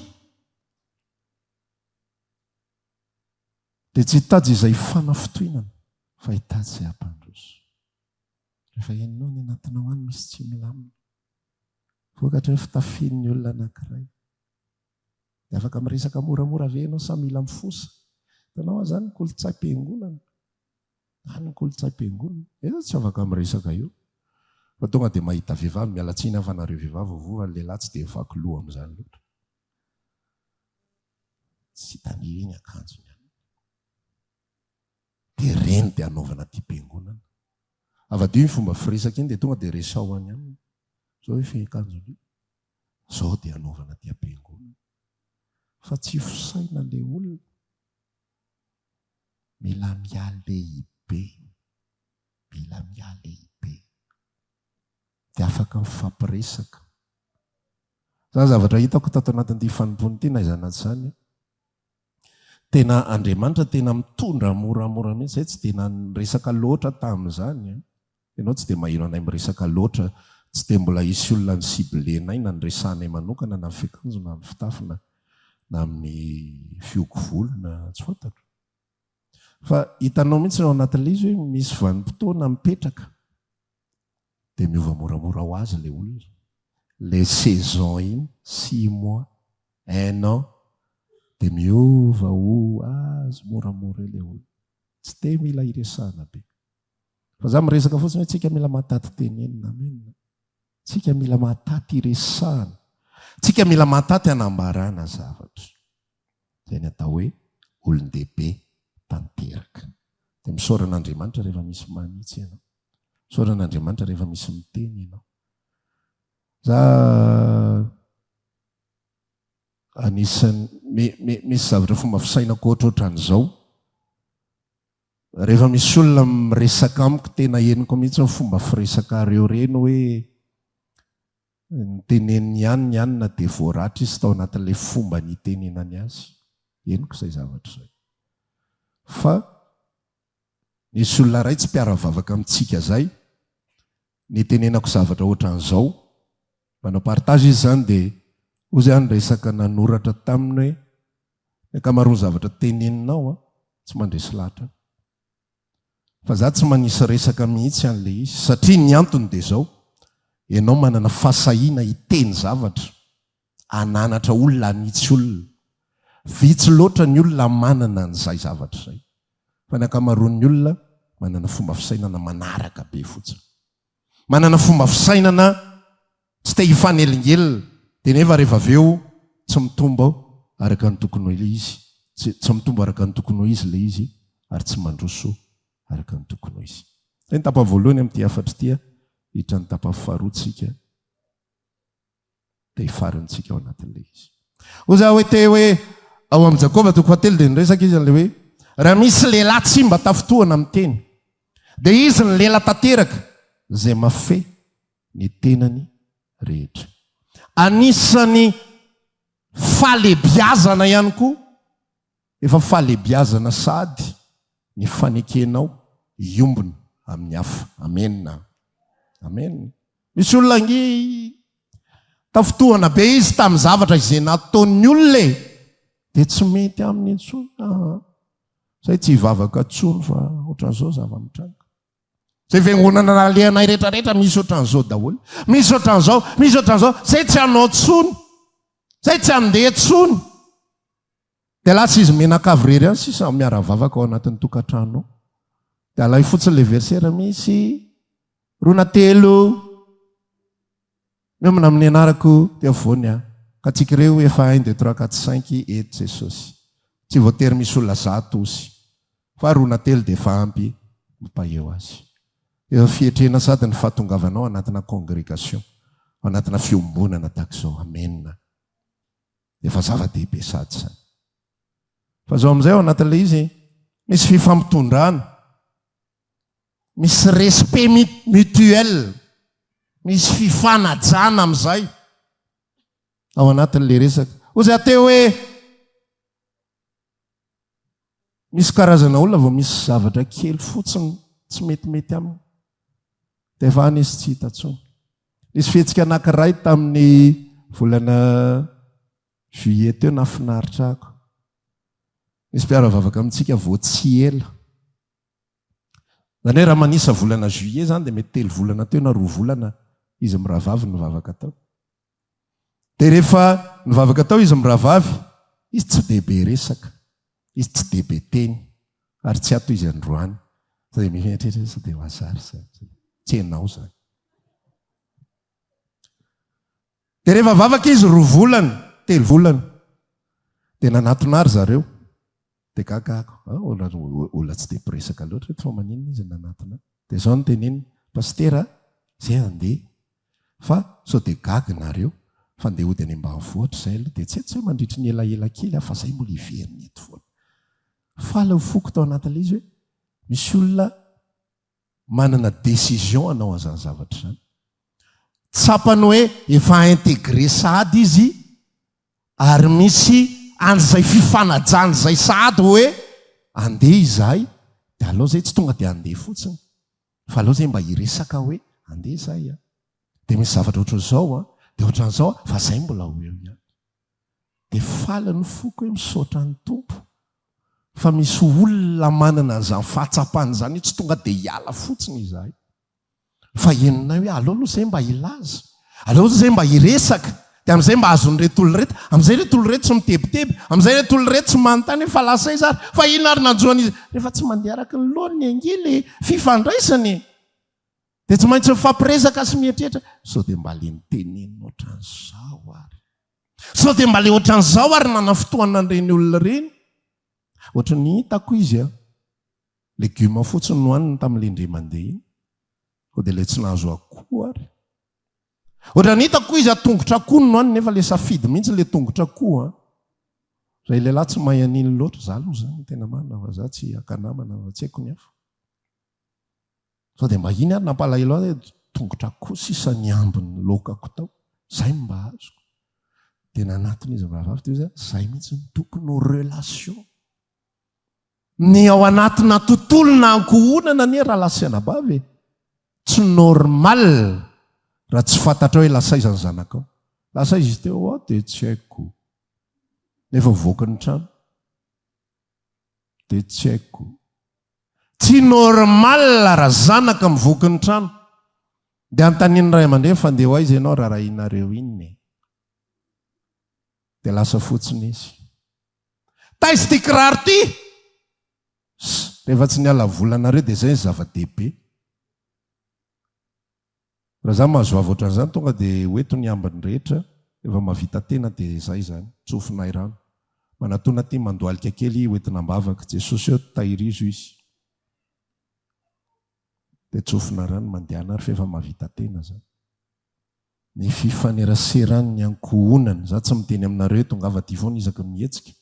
Speaker 1: Dia tsy hitady izay fanafintohinana fa hitady izay hampandroso. Rehefa henonao ny anatinao any misy tsy milamina. Vokatry ny fitafian'ny olona anankiray. Dia afaka miresaka moramora ve ianao sa mila mifosa? Hitanao aza any ny kolontsaim-piangonana. Any ny kolontsaim-piangonana. Eo tsy afaka miresaka eo. Fa tonga dia mahita vehivavy, miala tsiny aho fa nareo vehivavy voa fa ny lehilahy tsy dia mivaky loha amin'izany loatra. Tsy hitan'io iny akanjony any. Dia ireny dia anaovana aty am-piangonana. Avadiho iny fomba firesaka iny dia tonga dia resaho any aminy. Zao io fiakanjony io. Zao dia anaovana aty am-piangonana. Fa tsy fosaina le olona. Mila mihalehibe. Mila mihalehibe. Dia afaka mifampiresaka. Zany zavatra hitako tato anatin'ity fanompoana ity na izany na tsy izany. Tena Andriamanitra tena mitondra moramora mihitsy, zay tsy dia niresaka loatra tamin'izany an. Ianao tsy dia maheno anay miresaka loatra, tsy dia mbola hisy olona ni-cibler-nay na niresahanay manokana na amin'ny fiakanjo na amin'ny fitafy na na amin'ny fihogo volo na tsy fantatro. Fa hitanao mihitsy ao anatin'ilay izy hoe misy vanim-potoana mipetraka dia miova moramora ho azy ilay olona. Ilay saison iny, six mois, un an, dia miova ho azy moramora eo ilay olona. Tsy dia mila iresahana be. Fa za miresaka fotsiny hoe tsika mila mahataty tenenina. Amen. Tsika mila mahataty iresahana. Tsika mila mahataty anambarana zavatra. Izay ny atao hoe olon-dehibe tanteraka. Dia misaora an'Andriamanitra rehefa misy manitsy ianao. Misaora an'Andriamanitra rehefa misy miteny ianao. Za anisan'ny misy zavatra fomba fisainako ohatrohatran'izao. Rehefa misy olona miresaka amiko tena henoko mihitsy ny fomba firesakareo ireny hoe Niteneniny ihany ny anona dia voaratra izy tao anatin'ilay fomba nitenenany azy. Henoko izay zavatra izay. Fa nisy olona iray tsy mpiara-mivavaka amintsika izay, nitenenako zavatra ohatran'izao, manao partage izy izany dia hozy aho niresaka nanoratra taminy hoe ny ankamaroan'ny zavatra teneninao tsy mandresy lahatra ahy. Fa za tsy manisy resaka mihitsy an'le izy satria ny antony dia zao, ianao manana fahasahiana hiteny zavatra, hananatra olona, hanitsy olona. Vitsy loatra ny olona manana an'izay zavatra izay. Fa ny ankamaroan'ny olona manana fomba fisainana manaraka be fotsiny. Manana fomba fisainana tsy te hifanelingelina dia nefa rehefa avy eo tsy mitombo araka ny tokony ho izy, tsy tsy mitombo araka ny tokony ho izy ilay izy ary tsy mandroso araka ny tokony ho izy. Izay ny tapany voalohany amin'ity hafatra ity, hiditra ny tapany faharoa tsika. dia hifarintsika ao anatin'ilay izy. Hoy za hoe te hoe ao amin'i Jakoba toko fahatelo dia niresaka izy an'ilay hoe raha misy lehilahy tsy mba tafintohana amin'ny teny dia izy ny lela tanteraka izay mafehy ny tenany rehetra. Anisan'ny fahalebiazana ihany koa Efa fahalebiazana sahady ny fanekenao hiombona amin'ny hafa. Amena. Amena. Misy olona ange tafintohana be izy tamin'ny zavatra izay nataon'ny olona e. Dia tsy mety aminy intsony. Aa. Zay tsy hivavaka intsony fa ohatran'izao zava-mitranga. Zay fiangonana nalehanay rehetrarehetra misy ohatran'izao daholo. Misy ohatran'izao, misy ohatran'izao. Zay tsy hanao intsony. Zay tsy handeha intsony. Dia lasa izy mianakavy irery ihany sisa miara-vavaka ao anatin'ny tokantrano ao. Dia alay fotsiny ilay verset raha misy roa na telo miombona amin'ny anarako dia afovoany aho. Ka tsika ireo efa un deux trois quatre cinq eto Jesosy. Tsy voatery misy olona zato osy. Fa roa na telo dia efa ampy mampaheho azy. Efa fietrena sady ny fahatongavanao anatina congregation, anatina fiombonana tahaka izao. Amena. Efa zava-dehibe sady izany. Fa izao amin'izay ao anatin'ilay izy, misy fifampitondrana. Misy respect mutuel, misy fifanajana amin'izay ao anatin'ilay resaka. Hoy za teo hoe misy karazana olona vao misy zavatra kely fotsiny tsy metimety aminy dia efa any izy tsy hita intsony. Nisy fihetsika anankiray tamin'ny volana juillet teo nahafinaritra ako. Nisy mpiara-vavaka amintsika vao tsy ela. Izany hoe raha manisa volana juillet izany dia mety telo volana teo na roa volana izy mirahavavy nivavaka tao. Dia rehefa nivavaka tao izy mirahavavy, izy tsy dia be resaka, izy tsy dia be teny, ary tsy ato izy androany. Sao dia mieritreritra sao dia hasard izany, tsy ianao izany. Dia rehefa vavaka izy roa volana, telo volana, dia nanatona ahy ry zareo. Dia gaga aho, ah, olona, olona tsy dia mpiresaka loatra eto fa maninona izy nanatona ahy? Dia izao no teneniny, Pasitera a, izay handeha fa sao dia gaga nareo fa ndeha hody any ambanivohitra izay aloha dia tsy haiko tsy hoe mandritry ny elaela kely aho fa izay mbola hiverina eto foana. Faly ny foko tao anatin'ilay izy hoe misy olona manana décision hanao an'izany zavatra izany. Tsapany hoe efa intégré sahady izy ary misy an'izay fifanajana izay sahady hoe andeha izahay dia aleo izay tsy tonga dia andeha fotsiny fa aleo izay mba hiresaka hoe andeha izahay a, dia misy zavatra ohatran'izao a, dia ohatran'izao a, fa izay mbola ho eo ihany. Dia faly ny foko hoe misaotra ny Tompo fa misy olona manana an'izany fahatsapana izany hoe tsy tonga dia hiala fotsiny izahay. Fa henonay hoe aleo aloha izay mba hilaza, aleo aloha izay mba hiresaka, dia amin'izay mba azon'ireto olona ireto, amin'izay ireto olona ireto tsy mitebiteby, amin'izay ireto olona ireto tsy manontany hoe fa lasa aiza ary, fa inona ary nanjo an'izy. Rehefa tsy mandeha araka ny laoniny ange ilay fifandraisana e! Dia tsy maintsy mifampiresaka sy mieritreritra, sao dia mba le nitenenina ohatran'izao ary. Sao dia mba le ohatran'izao ary nanafotoana an'ireny olona ireny. Ohatry ny hitako izy an. Legioma fotsiny no haniny tamin'ilay indray mandeha iny. Sao dia ilay tsy nahazo akoho ary. Ohatran'ny hitako izy an, tongotr'akoho no haniny nefa ilay safidy mihitsy ilay tongotr'akoho an. Ilay lehilahy tsy mahay an'iny loatra. Za aloha izany tena marina fa za tsy haka namana fa tsy haiko ny hafa. Sao dia mba iny ary nampalahelo ahy hoe tongotra akoho sisa ny ambin'ny laokako tao. Zay no mba azoko. Dia nanatona izy mirahavavy dia hoy izy, zay mihitsy no tokony ho relation. Ny ao anatina tontolo na ankohonana anie rahalahy sy anabavy e, tsy normal raha tsy fantatrao hoe lasa aiza ny zanakao. Lasa aiza izy teo? Oh, dia tsy haiko. Nefa voaky ny trano. Dia tsy haiko. Tsy normal raha zanaka mivoky ny trano dia anontanian'ny ray aman-dreny fa ndeha ho aiza ianao rarahinareo inona e? Dia lasa fotsiny izy. Taiza ity kiraro ity? Rehefa tsy niala vola anareo dia izay ny zava-dehibe. Raha za mahazo vava ohatran'izany tonga dia ho eto ny ambiny rehetra, efa mahavita tena dia izay izany, tsofinay rano. Manatona aty mandohalika kely ho entina am-bavaka, Jesosy ô tahirizo izy. Dia tsofina rano mandehana ary f'efa mahavita tena zany. Ny fifaneraseran'ny ankohonana, za tsy miteny aminareo hoe tongava aty foana isaky ny mihetsika,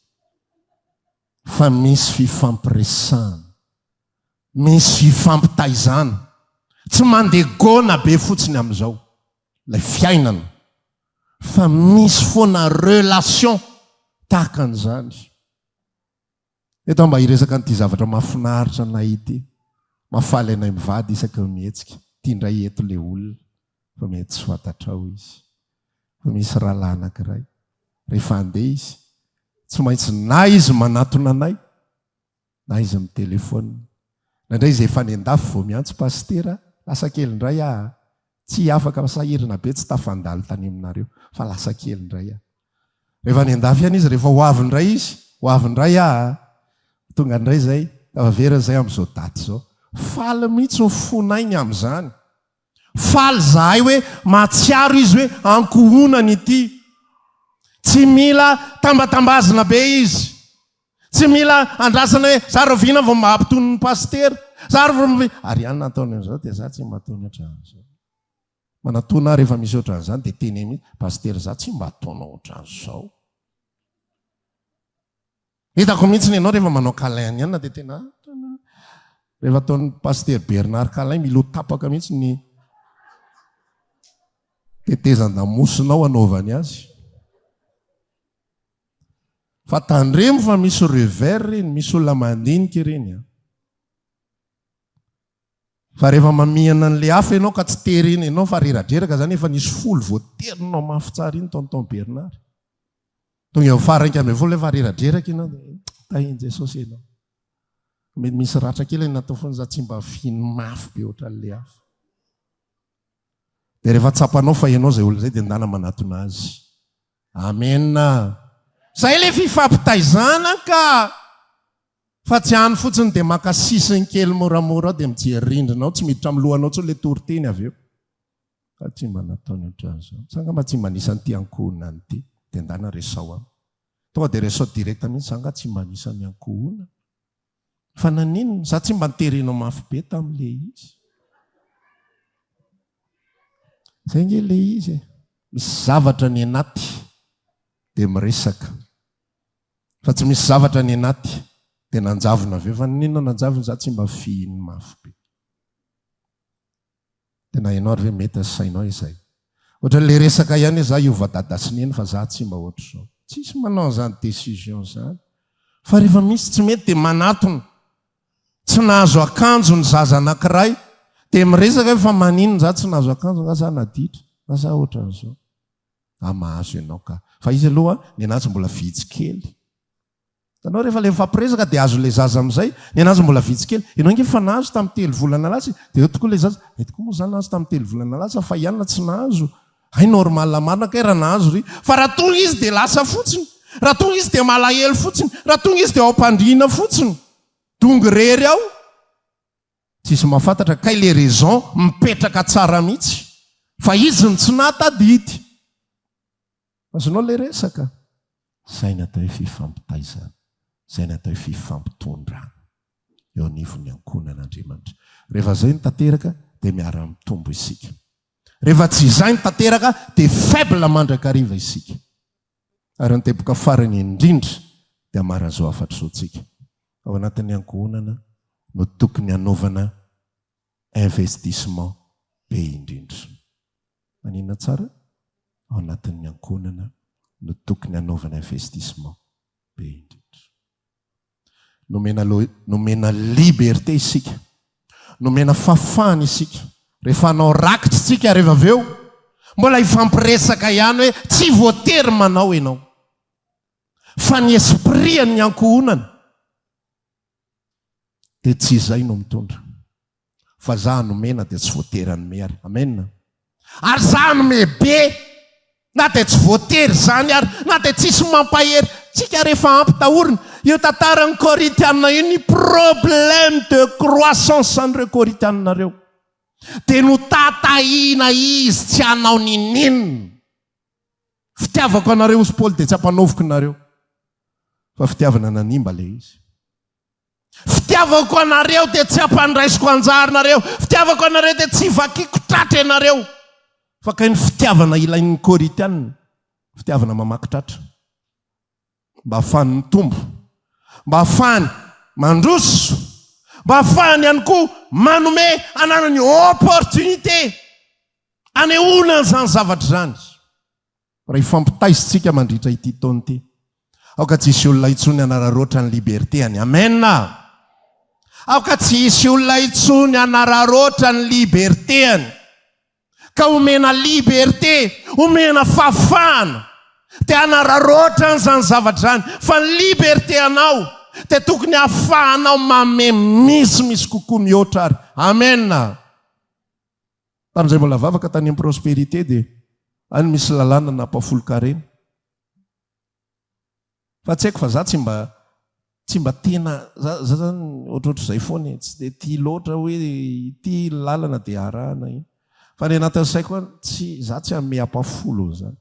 Speaker 1: fa misy fifampiresahana. Misy fifampitaizana. Tsy mandeha gona be fotsiny amin'izao ilay fiainana fa misy foana relation tahaka an'izany. Eto aho mba hiresaka an'ity zavatra mahafinaritra anay ity. Mahafaly anay mivady isaky ny mihetsika. Ity indray eto ilay olona fa mety tsy fantatrao izy. Fa misy rahalahy anankiray, rehefa handeha izy, tsy maintsy na izy manatona anay na izy mi-telephone. Indraindray izy efa any an-dafy vao miantso Pasitera, lasa kely indray aho a! Tsy afaka fa sahirana be tsy tafandalo tany aminareo fa lasa kely indray aho. Rehefa any an-dafy ihany izy, rehefa ho avy indray izy, ho avy indray aho a! Tonga indray izay, tafaverina izay amin'izao daty izao. Faly mihitsy ny fonay ny amin'izany. Faly izahay hoe mahatsiaro izy hoe ankohonany ity. Tsy mila tambatambazina be izy. Tsy mila andrasana hoe za rahoviana vao mba hampitony ny pasitera, za ry vao ary ihany nataony an'izao dia za tsy mba ataony ohatran'izao. Manatona aho rehefa misy ohatran'izany dia teneno mihitsy, pasitera za tsy mba ataonao ohatran'izao. Hitako mihitsy ny anao rehefa manao câlin an'i Anna dia tena. Rehefa ataon'ny Pasitera Bernard Calin mila ho tapaka mihitsy ny tetezan-damosinao hanaovany azy. Fa tandremo fa misy revers ireny, misy olona mandinika ireny an. Fa rehefa mamihana an'ilay hafa ianao ka tsy terena ianao fa reradreraka zany efa nisy folo voaterinao mafy tsara iny tonton Bernard. Tonga eo faha 11 efa reradreraka ianao dia tahin'i Jesosy ianao. Mety misy ratra kely natao foana za tsy mba fihiny mafy be ohatran'ilay hafa. Dia rehefa tsapanao fa ianao izay olona izay dia ndana manatona azy. Amen. Zay ilay fifampitaizana ka. Fa tsy any fotsiny dia maka sisiny kely moramora ao dia mijery rindrina ao, tsy miditra amin'ny lohanao intsony ilay toriteny avy eo. Fa tsy mba nataony ohatran'izao. Za angamba tsy mba anisan'ity ankohonana ity. Dia ndana resao aminy. Tonga dia resao direct mihitsy, za angaha tsy mba anisan'ny ankohonana. Fa naninona? Za tsy mba niterenao mafy be tamin'ilay izy. Zay nge ilay izy e. Misy zavatra ny anaty dia miresaka. Fa tsy misy zavatra ny anaty dia nanjavona avy eo. Fa naninona nanjavona? Za tsy mba fihiny mafy be. Tena hainao ary ve mety ny sainao izay? Ohatran'ilay resaka ihany hoe za hiova dada sy neny fa za tsy mba ohatr'izao. Tsisy manao an'izany décision izany. Fa rehefa misy tsy mety dia manatona. Tsy nahazo akanjo ny zaza anankiray dia miresaka hoe fa maninona za tsy nahazo akanjo nga za naditra nga za ohatran'izao. Ah mahazo ianao ka. Fa izy aloha nenazy mbola vitsy kely. Hitanao rehefa ilay mifampiresaka dia azon'ilay zaza amin'izay, ny anazy mbola vitsy kely. Ianao ange efa nahazo tamin'ny telo volana lasa e! Dia eo tokoa ilay zaza, hay tokoa moa za nahazo tamin'ny telo volana lasa fa i anona tsy nahazo. Hay normal marina kay raha nahazo ry. Fa raha tonga izy dia lasa fotsiny. Raha tonga izy dia malahelo fotsiny. Raha tonga izy dia ao am-pandriana fotsiny. Dongy irery ao. Tsisy mahafantatra kay le raison mipetraka tsara mihitsy fa izy no tsy nahatadidy. Azonao le resaka? Zay ny atao hoe fifampitaizana, zay ny atao hoe fifampitondrana eo anivon'ny ankohonan'Andriamanitra. Rehefa zay no tanteraka dia miara-mitombo isika. Rehefa tsy izay no tanteraka dia faible mandrakariva isika. Ary ny teboka farany indrindra dia amaran'izao hafatra izao tsika. Ao anatin'ny ankohonana no tokony hanaovana investissement be indrindra. Maninona tsara? Ao anatin'ny ankohonana no tokony hanaovana investissement be indrindra. Nomena nomena liberté isika. Nomena fahafahana isika. Rehefa hanao rakitra isika rehefa avy eo, mbola hifampiresaka ihany hoe tsy voatery manao ianao. Fa ny esprit an'ny ankohonana dia tsy izay no mitondra. Fa za nomena dia tsy voatery hanome ary. Amen. Ary za hanome be na dia tsy voatery izany ary, na dia tsisy mampahery tsika rehefa ampitahorina. Io tantaran'ny Korintiana io ny problème de croissance an'ireo Korintiana ireo. Dia notatahina izy tsy hanao ninoninona. Fitiavako anareo hozy Paoly dia tsy ampanaoviko nareo. Fa fitiavana nanimba ilay izy. Fitiavako anareo dia tsy ampandraisiko anjara nareo. Fitiavako anareo dia tsy vakiko tratra ianareo. Fa kay ny fitiavana ilain'ny Korintiana, fitiavana mamaky tratra. Mba hahafahany mitombo, mba hahafahany mandroso, mba hahafahany ihany koa manome ananany opportunité anehoana an'izany zavatra izany. Raha hifampitaizintsika mandritra ity taona ity, aoka tsy hisy olona intsony hanararaotra ny liberté-any. Amen! Aoka tsy hisy olona intsony hanararaotra ny liberté-any. Ka omena liberté, omena fahafahana, dia hanararaotra an'izany zavatra izany. Fa ny liberté anao dia tokony hahafahanao manome misimisy kokoa mihoatra ary. Amen! Tamin'izay mbola vavaka tany amin'ny Prospérité dia any misy lalàna nampahafolon-karena. Fa tsy haiko fa za tsy mba tsy mba tena za za zany ohatrohatr'izay foana e, tsy dia tia loatra hoe ity lalana dia arahana iny. Fa ny anatin'ny saiko any tsy za tsy hanome ampahafolony zany.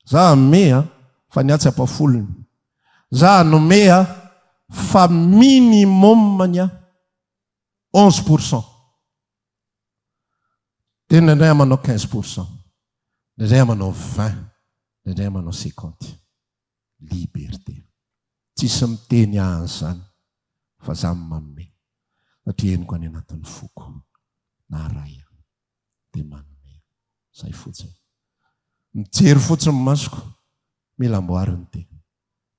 Speaker 1: Za hanome an, fa ny ahy tsy ampahafolony. Za hanome an, fa minimum ny ahy 11%. Dia indraindray aho manao 15%, indraindray aho manao 20, indraindray aho manao 50. Liberté. Tsisy miteny ahy an'izany fa za no manome. Satria henoko any anatin'ny foko naharay ahy dia manome izay fotsiny. Mijery fotsiny ny masoko, mila amboarina ity.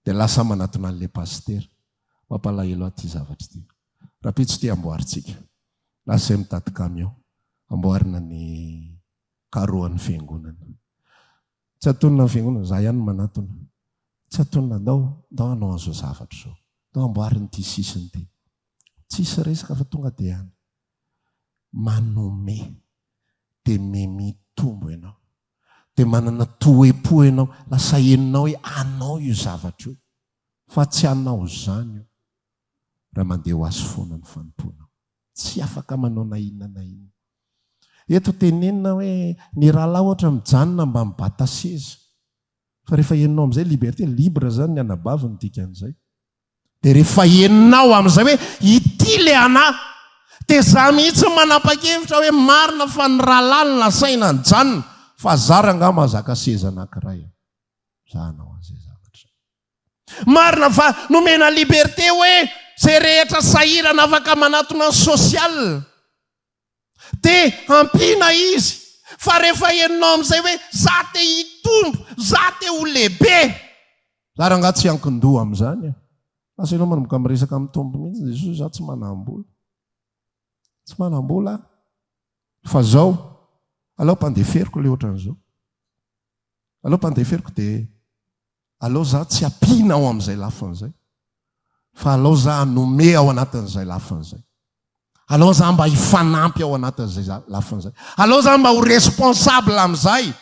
Speaker 1: Dia lasa manatona an'ilay pasitera. Mampalahelo ahy ity zavatra ity. Rahampitso ity amboarintsika. Lasa izay mitady camion. Amboarina ny carreau an'ny fiangonana. Tsy atonina ny fiangonana, za ihany no manatona. Tsy atonina, ndao, ndao hanao an'izao zavatra izao. Ndao amboarina ity sisiny ity. Tsisy resaka fa tonga dia any. Manome. Dia mitombo ianao. Dia manana toe-po ianao. Lasa henonao hoe anao io zavatra io. Fa tsy anao izany io. Raha mandeha ho azy foana ny fanompoanao. Tsy afaka manao na inona na inona. Eto tenenina hoe ny rahalahy ohatra mijanona mba mibata seza. Fa rehefa henonao amin'izay liberté, libre izany ny anabavy ny dikan'izay. Dia rehefa henonao amin'izay hoe ity le anà, dia za mihitsy no manapa-kevitra hoe marina fa ny rahalahy no nasaina nijanona, fa za rangaha mahazaka seza anankiray. Za hanao an'izay zavatra izay. Marina fa nomena liberté hoe zay rehetra sahirana afaka manatona ny social de ampiana izy fa rehefa henonao amizay hoe za te hitombo, za te ho lehibe. Za rangaha tsy hiankin-doha amizany e. Lasa ianao manomboka miresaka amin'ny Tompo mihitsy, Jesosy za tsy manam-bola. Tsy manam-bola aho. Fa zao, aleo ampandeferiko le ohatran'izao. Aleo ampandeferiko de Aleo za tsy ampiana ao amin'izay lafiny izay, fa aleo za hanome ao anatin'izay lafiny izay. Aleo za mba hifanampy ao anatin'izay lafiny izay. Aleo za mba ho responsable amin'izay.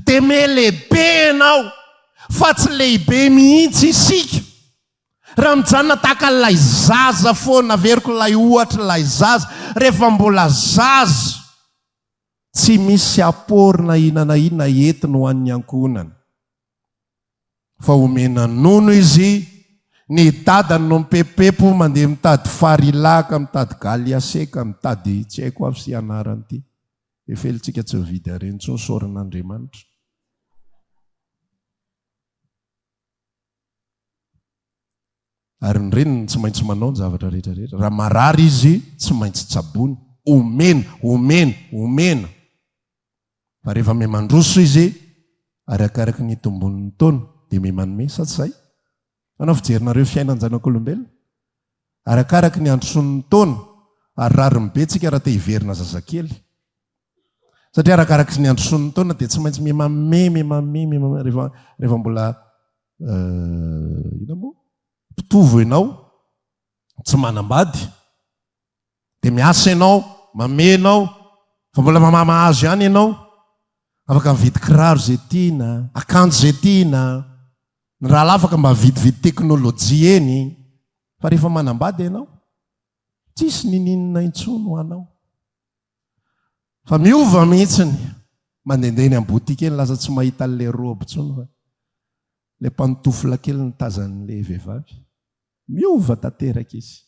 Speaker 1: Dia me lehibe ianao, fa tsy lehibe mihitsy isika. Raha mijanona tahaka ilay zaza foana, averiko ilay ohatra ilay zaza, rehefa mbola zaza, tsy misy apport na inona na inona entiny ho an'ny ankohonana. Fa omena nono izy, ny dadany no mipepopepo mandeha mitady farilaka, mitady galiaseka, mitady tsy haiko avy sy anarany ity. Efelintsika tsy mividy harena intsony, saoran'Andriamanitra. Ary ny reniny tsy maintsy manao ny zavatra rehetra rehetra. Raha marary izy, tsy maintsy tsaboina. Omena, omena, omena. Fa rehefa mihamandroso izy, arakaraky ny itombon'ny taona, dia mihamanome, sa tsy izay? Manao fijerinareo fiainan-janak'olombelona? Arakaraky ny androsoan'ny taona, ary rariny be tsika raha te hiverina zazakely. Satria arakaraky ny androsoan'ny taona dia tsy maintsy mihamanome, mihamanome, mihamanome, rehefa, rehefa mbola inona moa? Mpitovo ianao, tsy manambady, Dia miasa ianao, mamehy ianao, fa mbola mahazo ihany ianao. Afaka mividy kiraro izay tiana, akanjo izay tiana. Ny rahalahy afaka mba mividividy teknolojia eny. Fa rehefa manambady ianao, tsisy ninininona intsony ho anao. Fa miova mihitsiny. Mandehandeha eny am-boutique eny, lasa tsy mahita an'ilay robe intsony fa ilay pantoufle kely no tazan'ilay vehivavy. Miova tanteraka izy.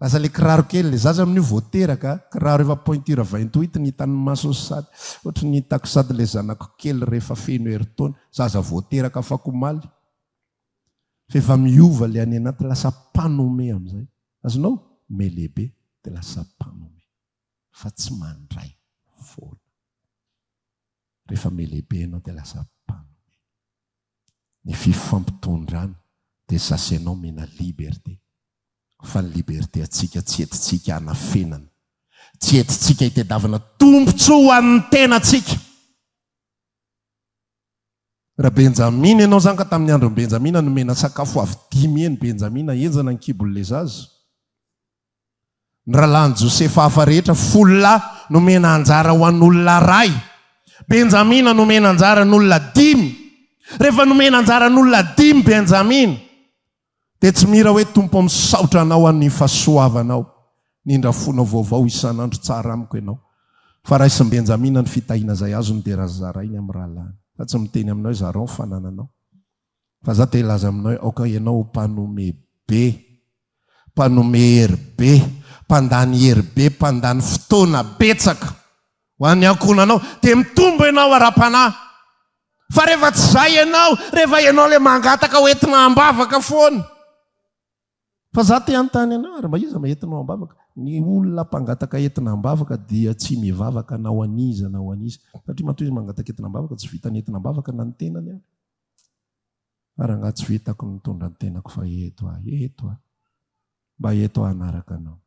Speaker 1: Lasa le kiraro kely, le zaza amin'io vao teraka, kiraro efa pointure 28 ny hitan'ny masony sady ohatry ny hitako sady le zanako kely rehefa feno herintaona, zaza vao teraka afak'omaly. Fa efa miova le any anaty, lasa mpanome amin'izay. Azonao? Me lehibe dia lasa mpanome. Fa tsy mandray foana. Rehefa me lehibe ianao dia lasa mpanome. Ny fifampitondrana dia zasenao mena liberté fa ny liberté antsika tsy entintsika hanafenana, tsy entintsika hitedavana tombotsoa ho an'ny tenantsika. Raha Benjamina ianao zany ka tamin'ny andron'i Benjamina nomena sakafo avy dimy heny Benjamina henjana ny kibon'ilay zaza. Ny rahalahin'i Josefa hafa rehetra, folo lahy, nomena anjara ho an'olona iray. Benjamina nomena anjara an'olona dimy. Rehefa nomena anjara an'olona dimy Benjamina, dia tsy mira hoe, Tompo misaotra Anao amin'ny fahasoavanao, ny indrafonao vaovao isan'andro tsara amiko Ianao. Fa raisin'i Benjamina ny fitahiana izay azony dia zarainy amin'ny rahalahiny. Fa tsy miteny aminao hoe zarao ny fanananao. Fa za te hilaza aminao hoe aoka ianao ho mpanome be, mpanome hery be, mpandany hery be, mpandany fotoana betsaka ho an'ny ankohonanao, dia mitombo ianao ara-panahy. Fa rehefa tsy izay ianao, rehefa ianao ilay mangataka ho entina am-bavaka foana. Fa za te hanontany anao ary mba iza ma entinao am-bavaka? Ny olona mpangataka entina am-bavaka dia tsy mivavaka na ho an'iza na ho an'iza. Satria matoa izy mangataka entina am-bavaka, tsy vitany entina am-bavaka na ny tenany ary. Fa rangaha tsy vitako ny mitondra ny tenako fa eto aho, eto aho. Mba eto aho hanaraka anao.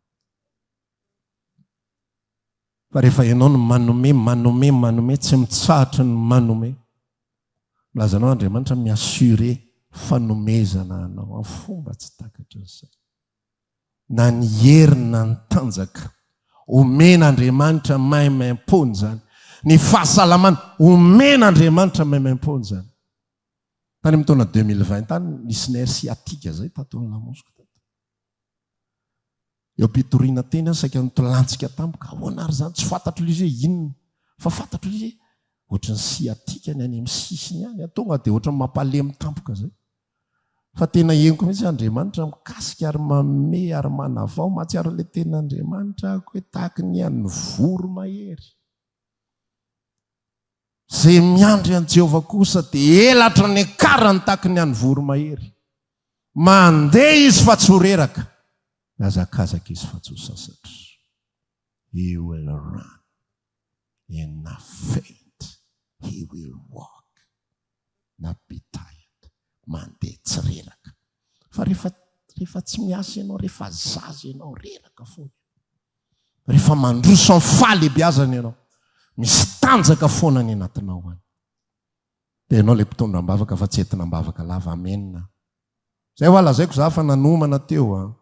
Speaker 1: Fa rehefa ianao no manome, manome, manome, tsy mitsahatra ny manome. Milaza anao Andriamanitra mi-assurer fanomezana anao amin'ny fomba tsy takatry ny saina. Na ny hery na ny tanjaka. Omen'Andriamanitra maimaim-poana izany. Ny fahasalamana, omen'Andriamanitra maimaim-poana izany. Tany amin'ny taona 2020 tany, nisy nerf sciatique izay tato amin'ny lamosiko tato. Eo am-pitoriana teny aho saika nitolantsika tampoka, ahoana ary izany? Tsy fantatro ilay izy hoe inona, fa fantatro ilay izy hoe ohatran'ny sciatique ny any amin'ny sisiny any, tonga dia ohatran'ny mampalemy tampoka izay. Fa tena henoko mihitsy Andriamanitra mikasika ary manome ary manavao, mahatsiaro ilay tenin'Andriamanitra aho hoe tahaky ny an'ny voromahery. Izay miandry an'i Jehovah kosa dia elatra niakarany tahaky ny an'ny voromahery. Mandeha izy fa tsy ho reraka, mihazakazaka izy fa tsy ho sasatra. He will run and not faint, he will walk, not be tired. Mandeha tsy reraka. Fa rehefa rehefa tsy miasa ianao, rehefa zaza ianao, reraka foana. Rehefa mandroso amin'ny fahalehibiazana ianao, misy tanjaka foana any anatinao any. Dia ianao ilay mpitondra am-bavaka fa tsy entina am-bavaka lava. Amena. Zay hoa lazaiko za fa nanomana teo a.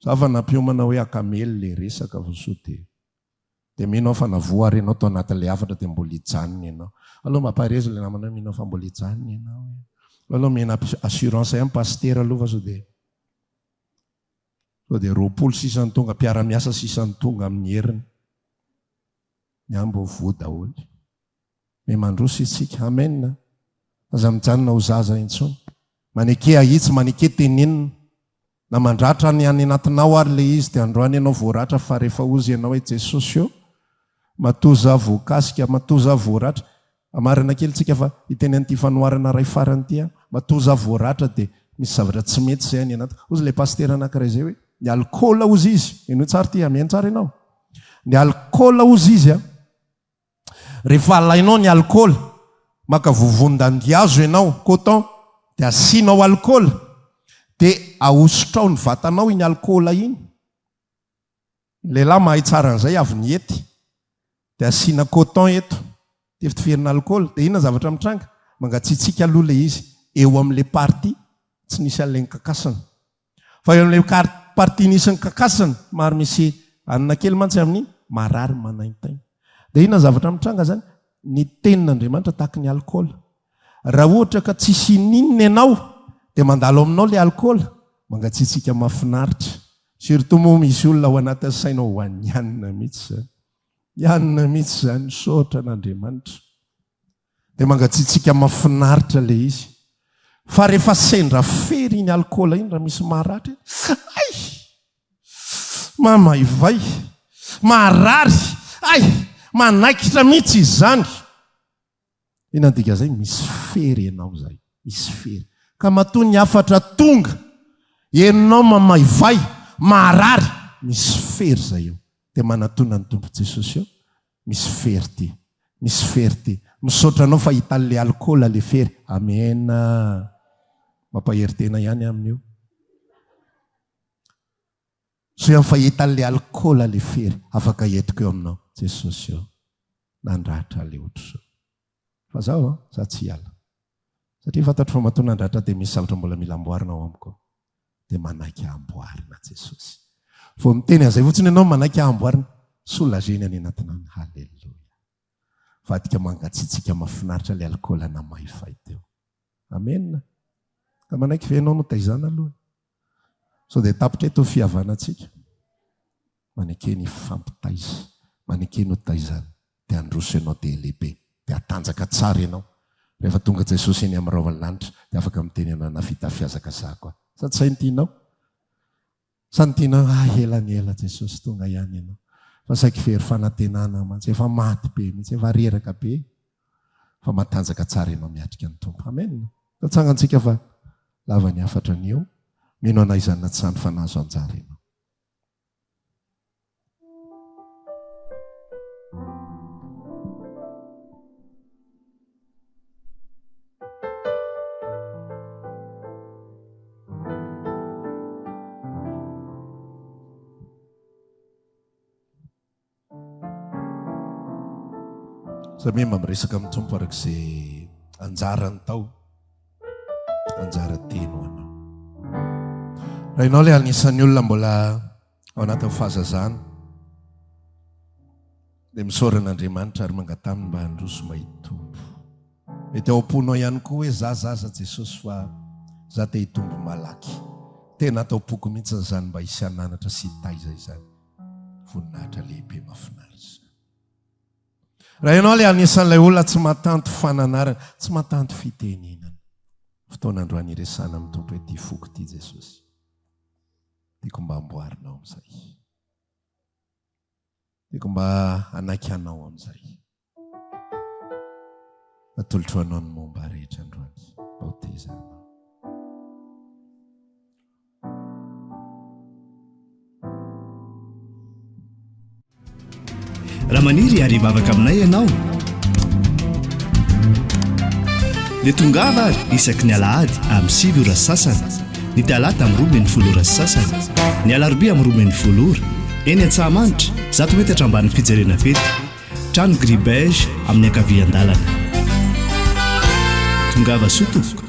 Speaker 1: Za fa nampiomana hoe akamely le resaka fa soa dia dia mino aho fa navoa ary ianao tao anatin'ilay hafatra dia mbola hijanona ianao. Aleo mba ampaherezo ilay namana hoe mino aho fa mbola hijanona ianao e. Aleo aloha omena assurance ihany pasitera aloha fa sao dia Sao dia 20 sisa no tonga, mpiara-miasa sisa no tonga amin'ny heriny. Ny ahy mbo voa daholo. Me mandroso isika. Amen. Aza mijanona ho zaza intsony. Maneke ahitsy, maneke tenenina. Na mandratra ny any anatinao ary le izy dia androany ianao voaratra fa rehefa hozy ianao hoe Jesosy ô, matoa za voakasika, matoa za voaratra, Hamarina kely tsika fa hiteny an'ity fanoharana iray farany ity aho. Matoa za voaratra dia misy zavatra tsy mety izay any anatiko. Hozy ilay pasitera anankiray izay hoe, ny alikaola hozy izy, henoy tsara ity, mihaino tsara ianao. Ny alikaola hozy izy an, rehefa alainao ny alikaola, maka vovon-dandihazo ianao, coton, dia asianao alikaola, dia ahosotrao ny vatanao iny alikaola iny. Ny lehilahy mahay tsara an'izay avy nihety dia asiana coton eto, tifitifirina alcool, dia inona ny zavatra mitranga? Mangatsiatsiaka aloha ilay izy eo amin'ilay partie tsy nisy an'ilay nikakasana. Fa eo amin'ilay partie nisy nikakasana, somary misy anona kely mantsy amin'iny, marary manaintaina. Dia inona ny zavatra mitranga izany? Ny tenin'Andriamanitra tahaky ny alcool. Raha ohatra ka tsisy ininona ianao dia mandalo aminao ilay alcool, mangatsiatsiaka mahafinaritra. Surtout moa misy olona ao anatin'ny saina ho an'i Anna mihitsy izany. I Anna mihitsy izany, misaotra an'Andriamanitra. Dia mangatsiatsiaka mahafinaritra ilay izy. Fa rehefa sendra fery iny alcool iny, raha misy maratra, ay! Mamaivay, marary, ay! Manaikitra mihitsy izany. Inona ny dikan'izay? Misy fery ianao izay. Misy fery. Ka matoa ny hafatra tonga, henonao mamaivay, marary, misy fery izay eo. Dia manatona ny Tompo Jesosy eo, misy fery ity, misy fery ity. Misaotra anao fa hitan'ilay alikaola ilay fery. Amena. Mampahery tena ihany amin'io. Soa ihany fa hitan'ilay alikaola ilay fery. Afaka entiko eo aminao. Jesosy ô. Nandratra ilay ohatr'izao. Fa zaho an, za tsy hiala. Satria fantatro fa matoa nandratra dia misy zavatra mbola mila amboarina ao amiko ao. Dia manaiky amboarina Jesosy. Vao miteny an'izay fotsiny ianao manaiky amboarina, soulager-ny any anatinao ny haleloia. Vadika mangatsiatsiaka mahafinaritra ilay alikaola namaivay teo. Amen. Ka manaiky ve ianao no taizana aloha? Sao dia tapitra eto ny fihavanantsika? Maneke ny hifampitaiza, maneke ny ho taizana, dia handroso ianao dia lehibe, dia hatanjaka tsara ianao. Rehefa tonga Jesosy eny amin'ny rahon'ny lanitra, dia afaka miteny ianao, Nahavita fihazakazahako aho. Sa tsy izay no tianao? Sa ny tianao, ah ela ny ela Jesosy tonga ihany ianao. Fa saiky very fanantenana aho mantsy, efa maty be mihitsy, efa reraka be. Fa matanjaka tsara ianao miatrika ny Tompo. Amen. Tatsangantsika fa lava ny hafatra anio. Mino anay izany na tsy izany fa nahazo anjara ianao. Samia mba miresaka amin'ny Tompo araka izay anjarany tao, anjara teny ho anao. Raha ianao ilay anisan'ny olona mbola ao anatin'ny fahazazana, dia misaora an'Andriamanitra ary mangataha aminy mba handroso mba hitombo. Mety ao am-ponao ihany koa hoe za zaza Jesosy fa za te hitombo malaky. Tena ato am-poko mihitsy izany mba hisy hananatra sy hitaiza izany. Voninahitra lehibe mahafinaritra. Raha ianao ilay anisan'ilay olona tsy mahatanty fananarana, tsy mahatanty fitenenana. Fotoana androany hiresahana amin'ny Tompo hoe ity foko ity Jesosy. Tiako mba amboarinao amin'izay. Tiako mba hanaiky anao amin'izay. Atolotro anao ny momba rehetra androany. Mba ho tezanao.
Speaker 2: Raha maniry ary hivavaka aminay ianao dia tongava ary isaky ny alahady amin'ny 9 ora sasany, ny talata amin'ny 12 ora sasany, ny alarobia amin'ny 12 ora, eny Antsahamanitra, zato metatra ambanin'ny fijerena fety, trano gris beige amin'ny ankavian-dalana. Tongava soa tompoko.